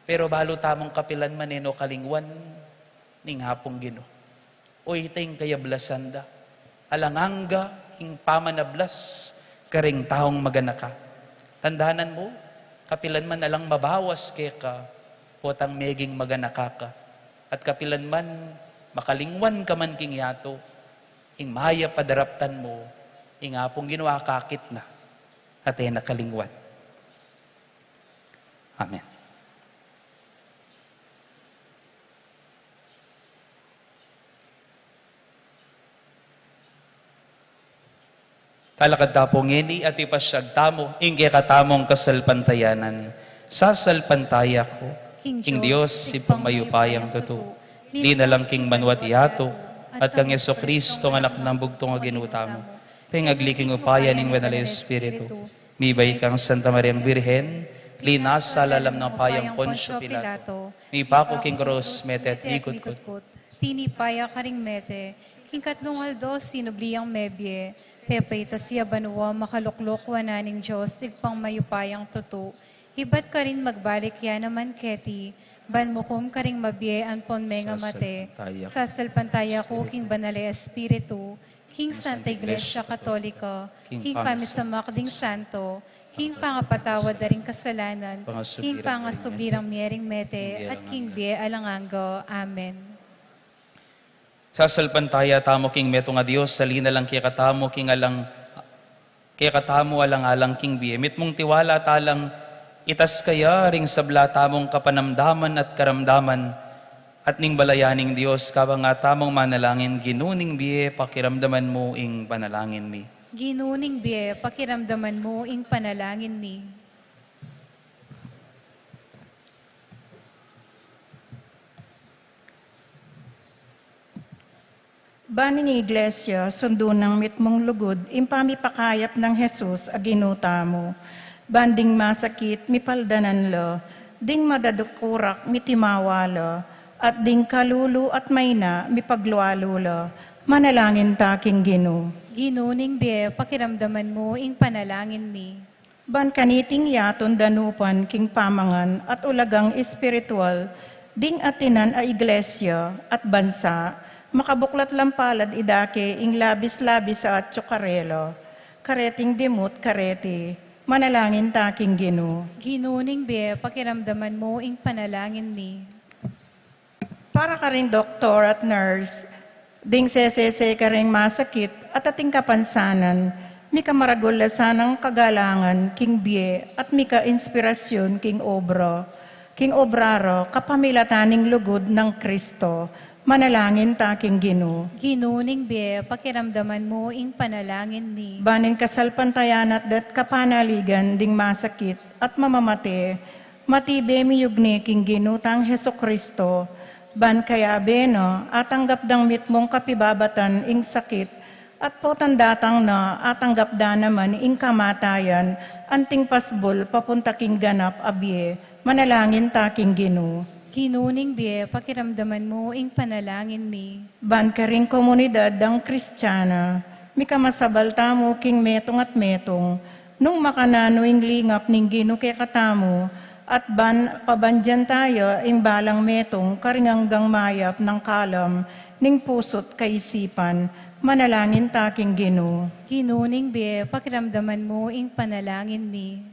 pero balu tamung kapilan man e no kalingwan ning Apung Ginu. O ita ing kayablasan da. Alang angga ing pamanablas karing taung maganaka. Tandanan mu, kapilan man alang mabawas keka, potang meging maganaka ka. At kapilan man makalingwan ka man king yatu, ing mayap a daraptan mu, ing Apung Ginu akakit na, at e na kalingwan. Amen. Talakad ta pu ngeni at ipasyag tamu ing kekatamung kasalpantayanan. Sasalpantaya ku king Dios, Ibpang mayupayang tutu, linalang king banwa't yatu, at kang Jesucristo, anak nang bugtung a Ginu tamu, pengagli king upaya ning Banal a Espiritu, mibait kang Santa Mariang Birhen, linasa lalam ning upayang Poncio Pilato, mipaku king krus, mete at mikutkut. Tinipa ya karing mete, king katlung aldo sinubli yang mebie, pepaitas ya banua, makaluklok wanan ning Dios, Ibpang mayupayang tutu. Ibat karin magbalik ya naman keti, ban mukum karing mabie ampon mengamate. Sasalpantaya ku king Banal a Espiritu, king Santa Iglesia Katolika, king pamisamak ding santo, king pangapatawad da ring kasalanan, king pangasubli rang mie ring mete, at king bie alang angga. Amen. Sasalpantaya tamu king metung a Dios, a linalang kekatamu king alang, kekatamu alang-alang king bie. Mitmung tiwala talang itas kaya ring sabla tamung kapanamdaman at karamdaman, at ning balayan ning Dios, kabang atamung manalangin, Ginu ning bie, pakiramdaman mu ing panalangin mi. Ginu ning bie, pakiramdaman mu ing panalangin mi. Ban ing Iglesia, sundun nang mitmung lugud ing pamipakayap nang Jesus a Ginu tamu. Ban ding masakit, mipaldanan la, ding madadukurak, mitimawa la, at ding kalulu at maina, mipaglualu la. Manalangin ta king Ginu. Ginu ning bie, pakiramdaman mu ing panalangin mi. Ban kaniting yatun danupan king pamangan at ulagang espiritual, ding atinan a iglesia at bansa, makabuklat lang palad idake ing labis-labis a atyu karela, kareting dimut kareti, manalangin ta king Ginu. Ginu ning bie, pakiramdaman mu ing panalangin mi. Para karing doktor at nurse, ding sesese karing masakit at ating kapansanan, mika maragul la sanang kagalangan king bie at mika inspirasyun king obra, king obra ra kapamilatan ning lugud nang Kristo, manalangin ta king Ginu. Ginu ning bie, pakiramdaman mu ing panalangin mi. Ban ing kasalpantayanan at kapanaligan ding masakit at mamamate, matibe miyugne king Ginu tang Jesucristo, ban kayabe na atanggap dang mitmung kapibabatan ing sakit, at potang datang na atanggap da naman ing kamatayan, anting pasbul papunta king ganap a bie, manalangin ta king Ginu. Ginu ning bie, pakiramdaman mu ing panalangin mi. Ban karing komunidad dang Kristiana, mika masabal tamu king metung at metung, nung makananu ing lingap ning Ginu kekatamu, at ban pabandian taya ing balang metung karing anggang mayap nang kalam ning pusu't kaisipan, manalangin ta king Ginu. Ginu ning bie, pakiramdaman mu ing panalangin mi.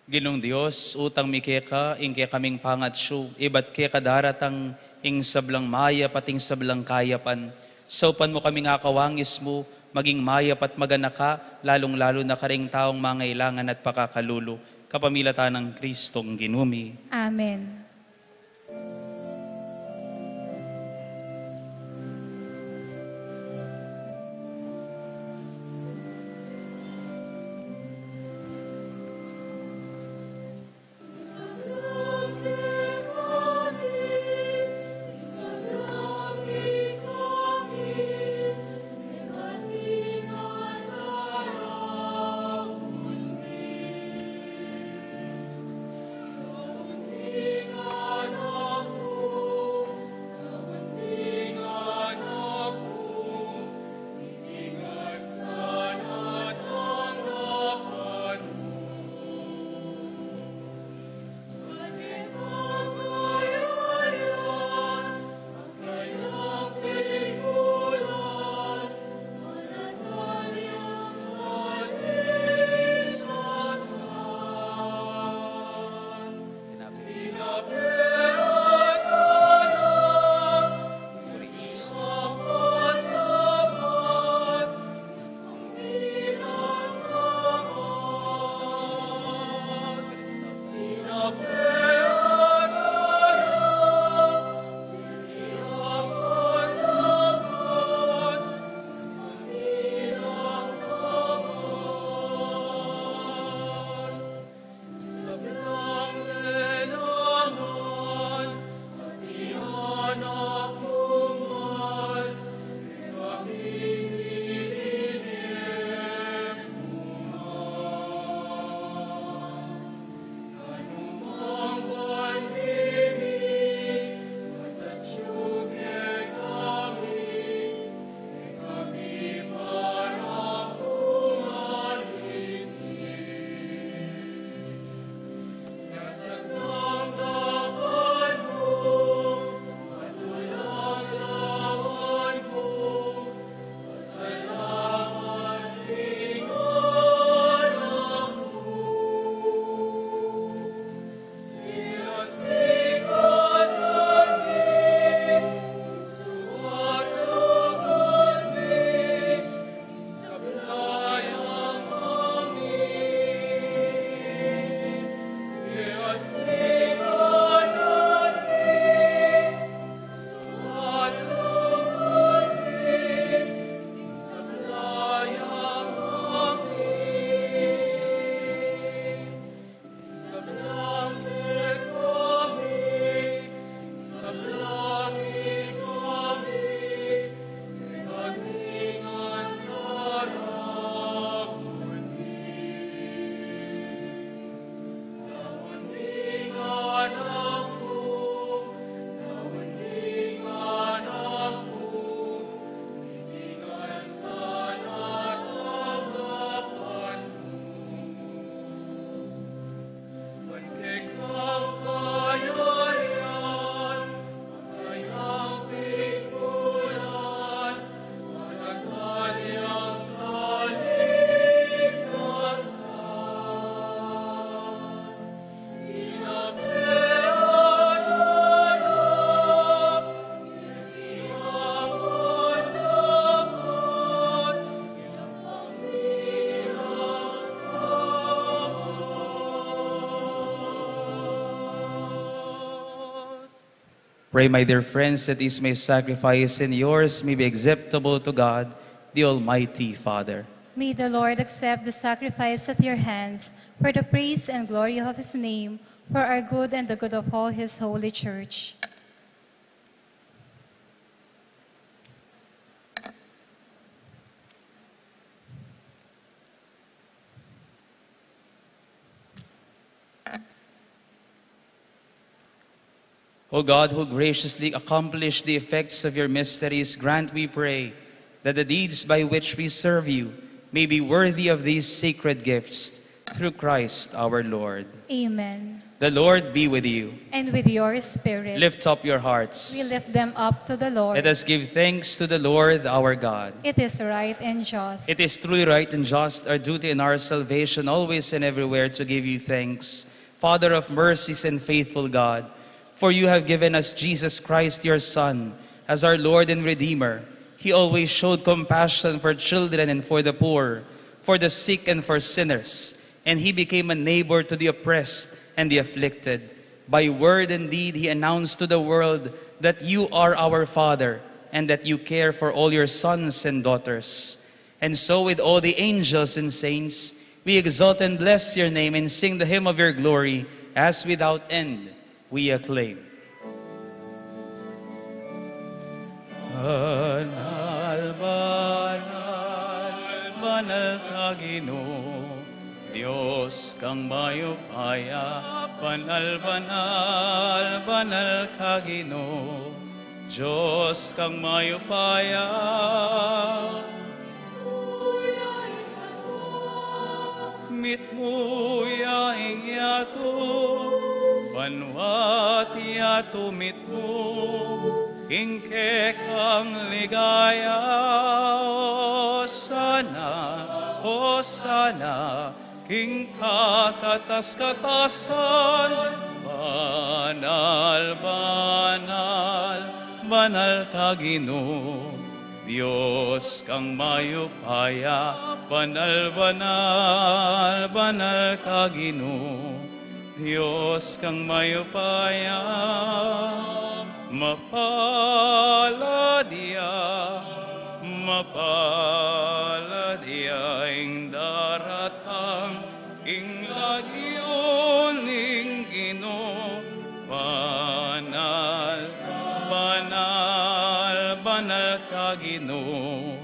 Ginung Dios, utang mi keka ing kekaming pangatsu, ibat keka daratang ing sablang mayap at ing sablang kayapan. Saupan mu kaming akawangis mu, maging mayap at maganaka, lalung-lalu na karing taung mangailangan at pakakalulu, kapamilatan nang Kristong Ginu mi. Amen. Pray, my dear friends, that this my sacrifice and yours may be acceptable to God, the Almighty Father. May the Lord accept the sacrifice at your hands for the praise and glory of his name, for our good and the good of all his holy church. O God, who graciously accomplished the effects of your mysteries, grant, we pray, that the deeds by which we serve you may be worthy of these sacred gifts, through Christ our Lord. Amen. The Lord be with you. And with your spirit. Lift up your hearts. We lift them up to the Lord. Let us give thanks to the Lord our God. It is right and just. It is truly right and just, our duty and our salvation, always and everywhere to give you thanks, Father of mercies and faithful God, for you have given us Jesus Christ, your Son, as our Lord and Redeemer. He always showed compassion for children and for the poor, for the sick and for sinners, and he became a neighbor to the oppressed and the afflicted. By word and deed, he announced to the world that you are our Father and that you care for all your sons and daughters. And so, with all the angels and saints, we exalt and bless your name and sing the hymn of your glory as without end we acclaim. Banal, banal, banal ka, Ginu, Dios kang mayupaya. Banal, banal, banal ka, Ginu, Dios kang mayupaya. Mitmu ya ing yatu, banua't yatu mitmu, king kekang ligaya. Hosana, Hosana, king kakatas-katasan. Banal, banal, banal ka, Ginu, Dios kang mayupaya. Banal, banal, banal ka, Ginu, Dios kang mayupaya. Mapalad ya, mapalad ya ing daratang king lagyu ning Ginu. Banal, banal, banal ka, Ginu,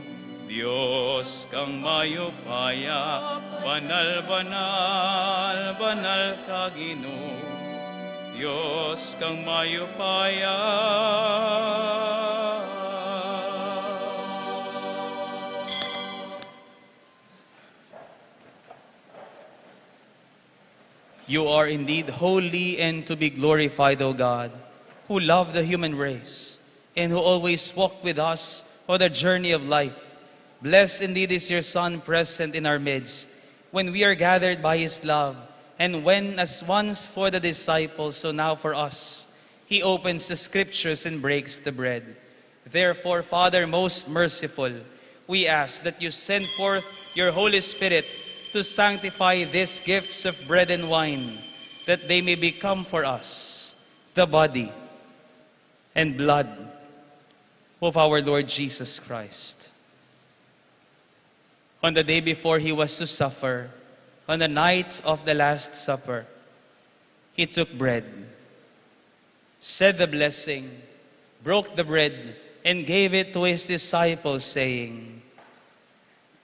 Dios kang mayupaya. Banal, banal, banal ka, Ginu, Dios kang mayupaya. You are indeed holy and to be glorified, O God, who love the human race and who always walk with us on the journey of life. Blessed indeed is your Son, present in our midst, when we are gathered by his love, and when, as once for the disciples, so now for us, he opens the scriptures and breaks the bread. Therefore, Father most merciful, we ask that you send forth your Holy Spirit to sanctify these gifts of bread and wine, that they may become for us the body and blood of our Lord Jesus Christ. On the day before he was to suffer, on the night of the Last Supper, he took bread, said the blessing, broke the bread, and gave it to his disciples, saying,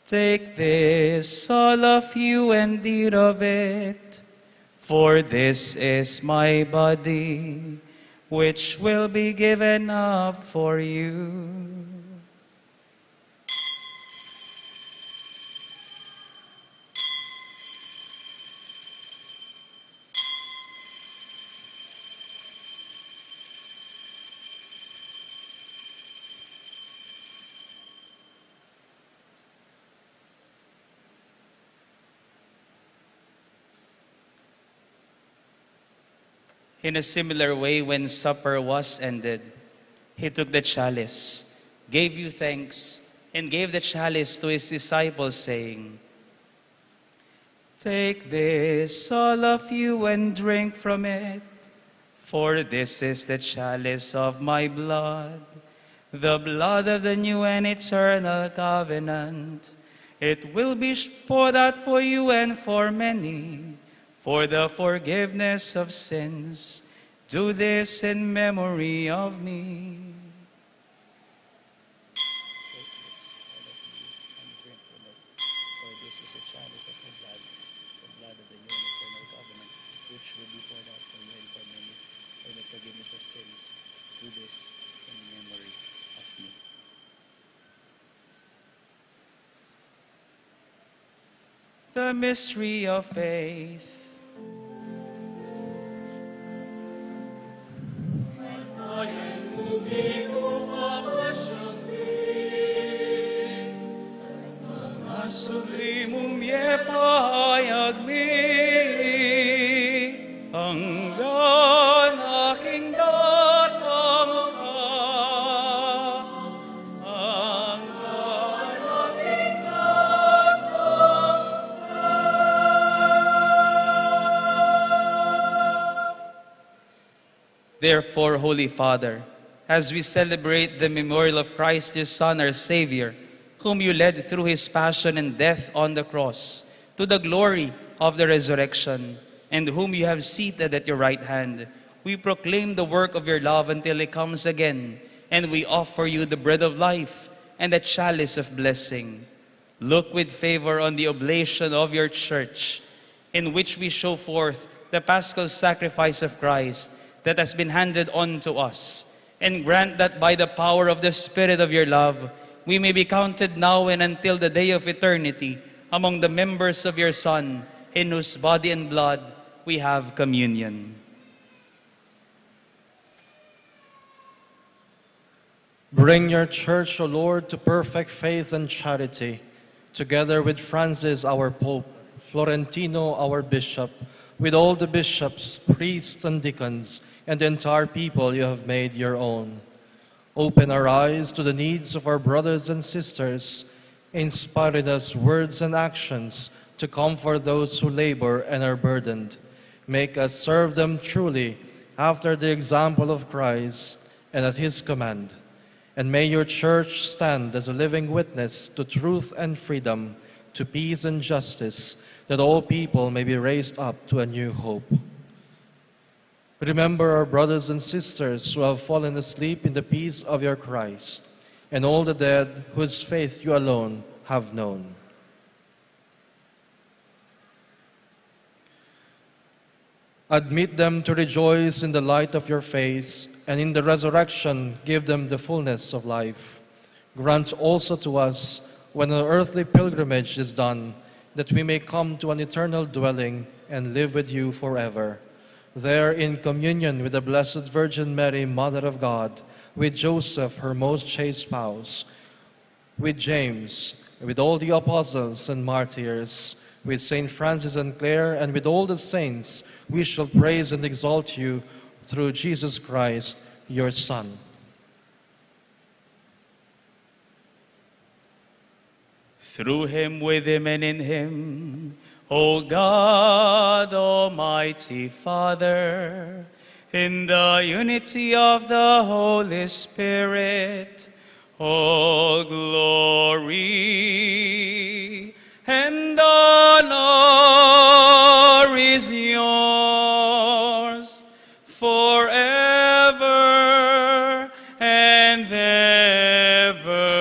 "Take this, all of you, and eat of it, for this is my body, which will be given up for you." In a similar way, when supper was ended, he took the chalice, gave you thanks, and gave the chalice to his disciples, saying, "Take this, all of you, and drink from it, For this is the chalice of my blood, the blood of the new and eternal covenant. It will be sh- poured out for you and for many for the forgiveness of sins. Do this in memory of me. Take this, all of you, and drink from it, for this is the chalice of my blood, the blood of the new and eternal covenant, which will be poured out for you and for many for the forgiveness of sins. Do this in memory of me. The mystery of faith. Subli mung mie pahayag mi, anggang aking datang ka. Therefore, Holy Father, as we celebrate the memorial of Christ, your Son, our Savior, whom you led through his passion and death on the cross to the glory of the resurrection, and whom you have seated at your right hand, we proclaim the work of your love until he comes again, and we offer you the bread of life and the chalice of blessing. Look with favor on the oblation of your church, in which we show forth the paschal sacrifice of Christ that has been handed on to us, and grant that by the power of the Spirit of your love, we may be counted now and until the day of eternity among the members of your Son, in whose body and blood we have communion. Bring your church, O Lord, to perfect faith and charity, together with Francis our Pope, Florentino our Bishop, with all the bishops, priests, and deacons, and the entire people you have made your own. Open our eyes to the needs of our brothers and sisters, inspire in us words and actions to comfort those who labor and are burdened. Make us serve them truly after the example of Christ and at his command. And may your church stand as a living witness to truth and freedom, to peace and justice, that all people may be raised up to a new hope. Remember our brothers and sisters who have fallen asleep in the peace of your Christ, and all the dead whose faith you alone have known. Admit them to rejoice in the light of your face, and in the resurrection give them the fullness of life. Grant also to us, when our earthly pilgrimage is done, that we may come to an eternal dwelling and live with you forever. There, in communion with the Blessed Virgin Mary, Mother of God, with Joseph, her most chaste spouse, with James, with all the apostles and martyrs, with Saint Francis and Clare, and with all the saints, we shall praise and exalt you through Jesus Christ, your Son. Through him, with him, and in him, O God, Almighty Father, in the unity of the Holy Spirit, all glory and honor is yours forever and ever.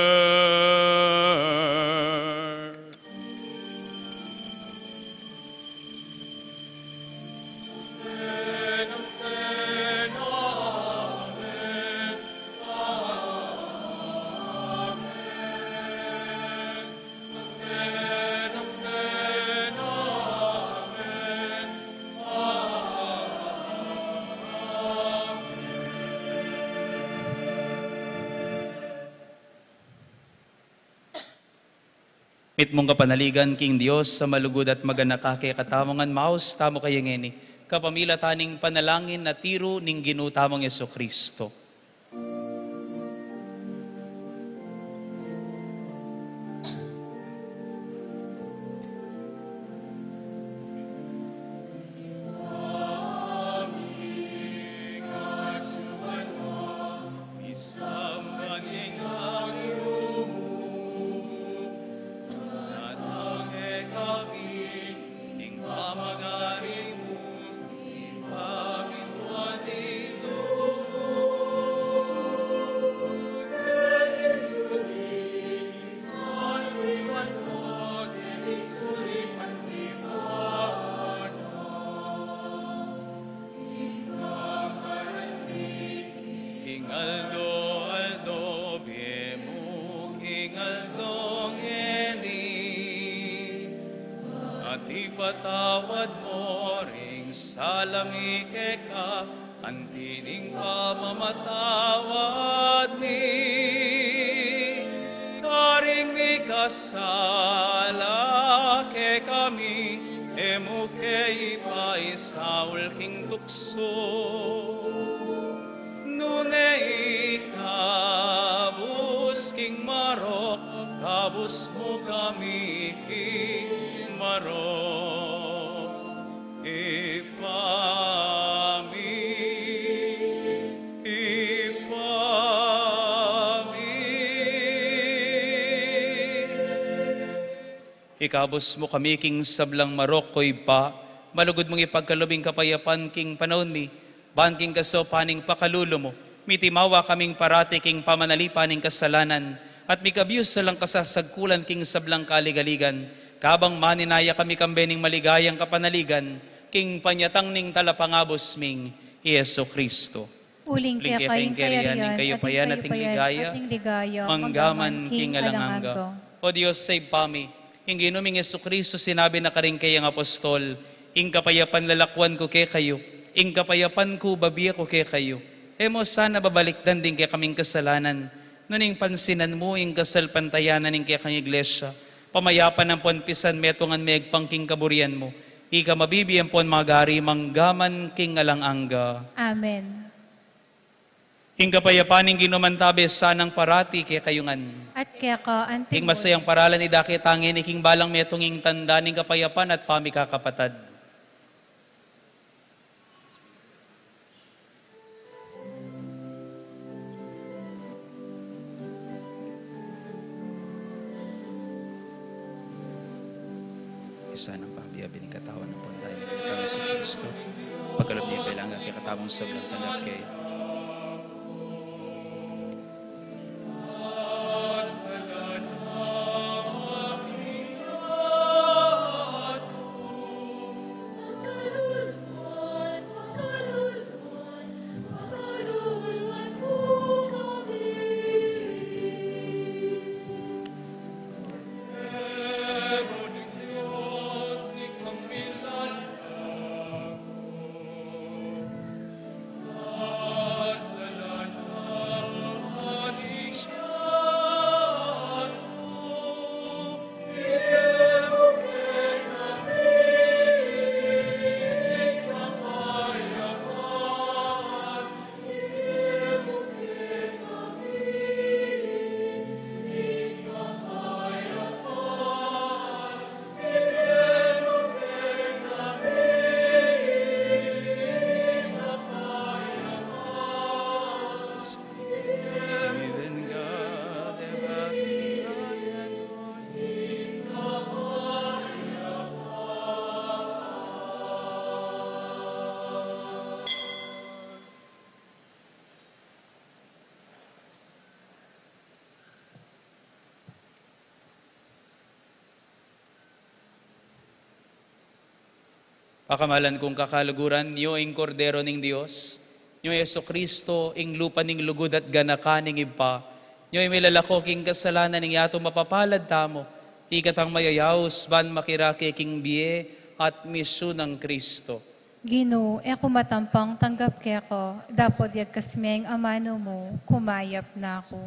Mitmung kapanaligan king Dios a malugud at maganaka, kekatamu ngan maus tamu kaya ngeni, kapamilatan ning panalangin a tiru ning Ginu tamung Jesucristo. Aldo-aldo bie mu king aldo ngeni, at ipatawad mu ring sala mi keka, anti ning pamamatawad mi karing mikasala kekami, e mu ke ipaisaul king tuksu, nune ikabus king marok, kabus mu kami king marok. Ibpa mi, Ibpa mi. Ikabus mu kami king sablang marok, o Ibpa, malugud mung ipagkalub ing kapayapan king panaun mi, ban king kasaupan ning pakalulu mu, mitimawa kaming parati king pamanalipan ning kasalanan, at mikabus alang kasasagkulan king sablang kaligaligan, kabang maninaya kami kambe ning maligayang kapanaligan, king panyatang ning Talapangabus ming i Jesu Cristo. Uling keka ing kayarian, ing kayupayan, at ing ligaya, manggaman king alang angga. O Dios a Ibpa mi, ing Ginu ming Jesu Cristo sinabi na karing kayang apostol, ing kapayapan lalakwan ku kekayu, ing kapayapan ku babie ku kekayu. E mu sana babalikdan ding kekaming kasalanan, nune pansinan mu ing kasalpantayanan ning kekang Iglesia, pamayapan ampon pisan metungan me agpang king kaburian mu, ika mabibie ampon magari manggaman king alang angga. Amen. Ing kapayapan ning Ginu mantabe sanang parati kekayu ngan. At keka anti. Ing masayang paralan idake ta ngeni king balang metung ing tanda ning kapayapan at pamikakapatad. Isa nang pabiabi ning katawan ampon daya ning Ginu Jesu Cristo, pagkalub ning kailangan kekatamung sablang tanggap kaya. Pakamalan kung kakaluguran, nyo ing Kordero ning Dios, nyo i Jesucristo, ing lupa ning lugud at ganakan ning Ibpa, nyo ing milalako king kasalanan ning yatu. Mapapalad tamu, ikatang mayayaus ban makirake king bie at misyun nang Cristo. Ginu, e ku matampang tanggap keka, dapot yagkas me ing amanu mu, kumayap na ku.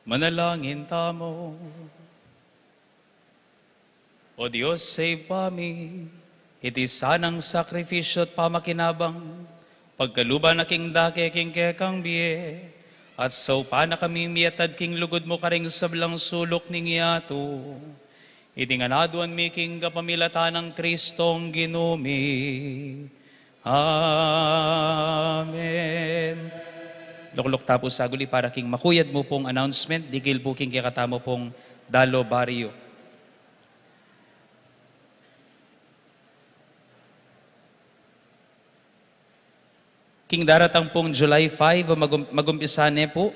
Manalangin tamu. O Dios, Ibpa mi, iti sanang sakrifisyu at pamakinabang, pagkaluban na king dake king kekang bie, at saupan na kami miatad king lugud mu karing sablang suluk ning yatu. Iti ngan aduan mi king kapamilatan nang Kristong Ginu mi. Amen. Lukluk ta pu saguli para king makuyad mu pung announcement, dikil pu king kekatamu pung Dalo Barrio. King daratang pung July five, magum-, magumpisa ne pu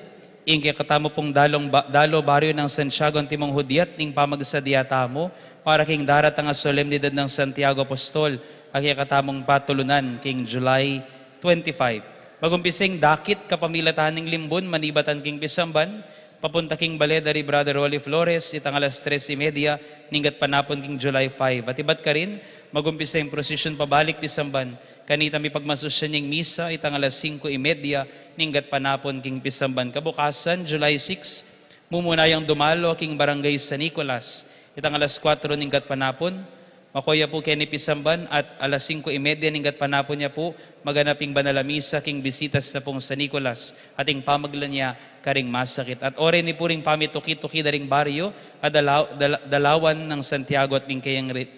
ing kekatamu pung dalong ba-, Dalo Barrio nang Santiago Antimong Hudyat ning pamagsadya tamu para king daratang a solemnidad nang Santiago Apostol a kekatamung patulunan king July twenty-five. Magumpisa ing dakit kapamilatan ning limbun manibatan king pisamban, papunta king bale da ri Brother Rolly Flores, itang alas tres y media ning gatpanapun king July five. At ibat karin, magumpisa ing prosesyon pabalik pisamban, kanita mipagmasusyan ing misa, itang alas singko y media ning gatpanapun king pisamban. Kabukasan, July six, mumuna yang dumalo king Barangay San Nicolas, itang alas kuwatro ning gatpanapun, makoya pu keni pisamban at alas singko y media ning gatpanapun ya pu, maganap ing banal a misa king bisitas na pung San Nicolas at ing pamagla nia karing masakit. At ore ni pu ring pamituki-tuki da ring baryo a dalaw-, dala-, dalawan nang Santiago at ning kayang re-,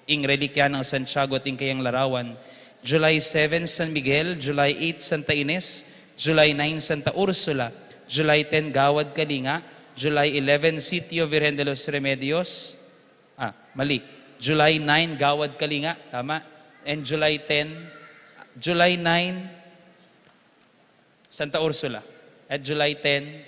ing relikya nang Santiago at ing kayang larawan. July seven, San Miguel. July eight, Santa Ines. July nine, Santa Ursula. July ten, Gawad Kalinga. July eleven, Sitio Virgen de los Remedios. Ah, mali. July nine, Gawad Kalinga. Tama. And July ten, July nine, Santa Ursula. At July ten,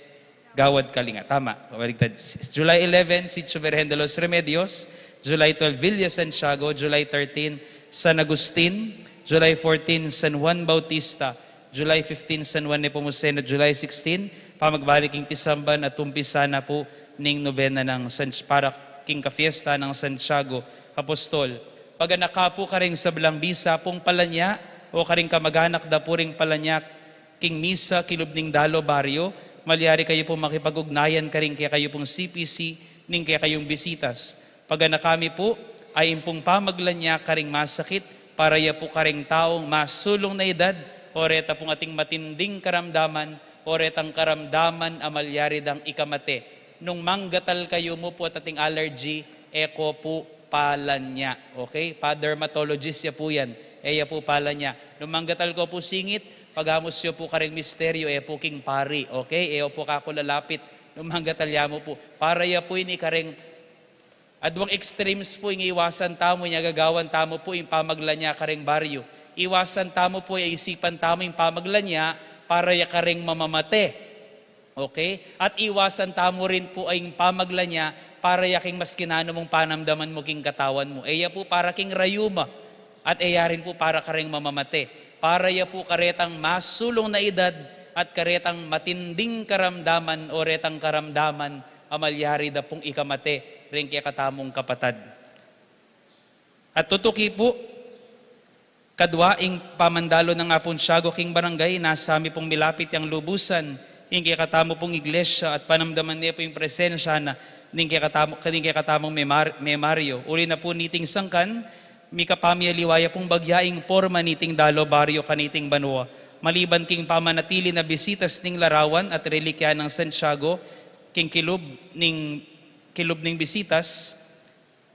Gawad Kalinga. Tama. Baligtad. S-, July eleven, Sitio Virgen de los Remedios. July twelve, Villa Santiago. July thirteen, San Agustin. July fourteen, San Juan Bautista. July fifteen, San Juan Nepomuceno. July sixteen, pamagbalik ing pisamban at umpisa na pu ning nobena nang San-, para king kafiesta nang Santiago Apostol. Paganaka pu karing sablang bisa pung palanya o karing kamaganak da pu ring palanya king misa kilub ning Dalo Barrio, malyari kayu pu makipag-ugnayan karing kekayu pung C P C ning kekayung bisitas. Paganaka mi pu, ay ing pung pamagla nia karing masakit, para ya pu karing taung masulung na edad, o reta pung ating matinding karamdaman, o retang karamdaman a malyari dang ikamate. Nung manggatal kayu mu pu at ating allergy, e ko pu palanya. Okay? Pa-dermatologist ya pu yan. E ya pu palanya. Nung manggatal ko pu singit, pagamus yu pu karing misteryo, e pu king pari. Okay? E yu pu kaku lalapit. Nung manggatal ya mu pu. Para ya pu ini karing aduang extremes pu ing iwasan tamu, ing agagawan tamu pu, ing pamagla nia karing baryo. Iwasan tamu pu, isipan tamu ing pamagla nia para ya karing mamamate. Okay? At iwasan tamu rin pu ing pamagla nia para ya king maskin nanu mung panamdaman mu king katawan mu. E ya pu para king rayuma. At e ya rin pu para karing mamamate. Para ya pu karetang masulung na edad at karetang matinding karamdaman o retang karamdaman a malyari da pung ikamate ring kekatamung kapatad. At tutuki pu, kadwa ing pamandalo nang Apung Tiago king barangay, nasa mi pung milapit yang lubusan ing kekatamu pung iglesia at panamdaman ne pu ing presensya na ning kekatamu, ning kekatamung memar-, memaryo. Uli na pu niting sangkan, mikapamialiwa ya pung bagya ing porma niting Dalo Barrio kaniting banua. Maliban king pamanatili na bisitas ning larawan at relikya nang Santiago king kilub ning, kilub ning bisitas,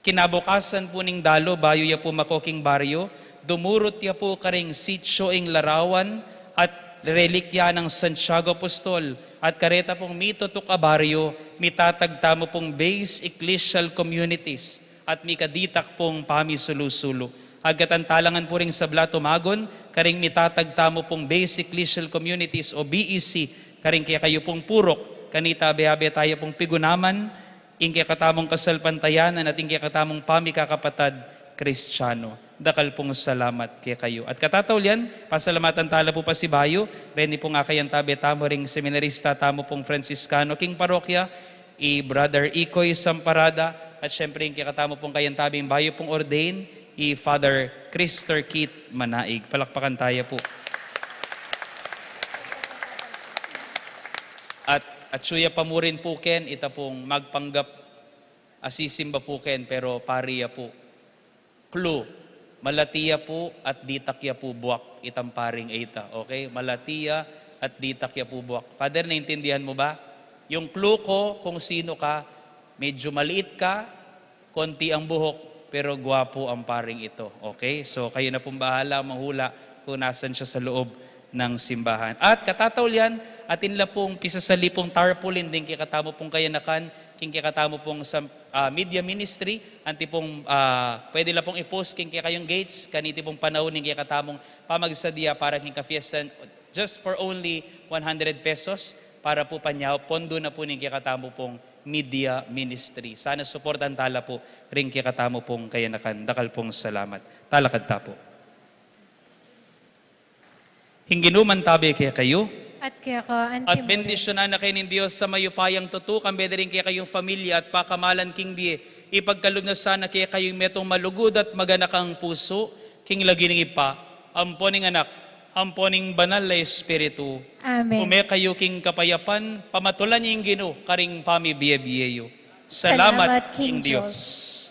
kinabukasan pu ning Dalo, bayu ya pu mako king baryo, dumurut ya pu karing sitio ing larawan at relikya nang Santiago Apostol, at kareta pung mitutuk a baryo, mitatag tamu pung base ecclesial communities at mikaditak pung pamisulu-sulu. Agkatan talangan pu ring sabla tumagun karing mitatag tamu pung base ecclesial communities o B E C, karing kekayu pung purok, kanita abe-abe taya pung pigunaman ing kekatamung kasalpantayanan at ing kekatamung pamikakapatad Kristiano. Dakal pung salamat kekayu. At katataulian, pasalamatan tala pu pasibayu reni pung akayan tabe tamu ring seminarista tamu pung Franciscano king parokya, i Brother Ikoy Samparada, at syempre ing kekatamu pung kayan tabing bayu pung ordain, i Father Christopher Keith Manaig. Palakpakan taya pu. At Atyu ya pa mu rin pu ken, ita pung magpanggap a sisimba pu ken, pero pari ya pu. Clue, malati ya pu at ditak ya pu buak itang paring ita. Okay? Malati ya at ditak ya pu buak. Father, naintindihan mo ba? Yung clue ko kung sino ka, medyo maliit ka, konti ang buhok, pero gwapo ang paring ito. Okay? So, kayo na pong bahala, manghula kung nasan siya sa loob ng simbahan. At katataulian, atin la pong pisasali pong tarpaulin ding kekatamu pong kayanakan, king kekatamu pong sa, ah, media ministry, anti pong, ah, pwede la pong i-post king kekayung gates, kaniti pong panahon ning kekatamung pamagsadia para king kafiestan, just for only one hundred pesos, para po panya-, pondo na po ning kekatamu pong media ministry. Sana suportan tala po ring kekatamu pong kayanakan. Dakal pong salamat. Talakad ta po. Ing Ginu mantabi kekayu. At keka anti mu rin. At bendisyunan na kayu ning Dios a mayupayang tutu, kambe da ring kekayung familia at pakamalan king bie, ipagkalub na sana kekayu ing metung malugud at maganakang pusu, king lagyu ning Ibpa, ampo ning Anak, ampo ning Banal a Espiritu. Amen. Ume kayu king kapayapan, pamatulan yu ing Ginu karing pamibie-bie yu. Salamat king Dios.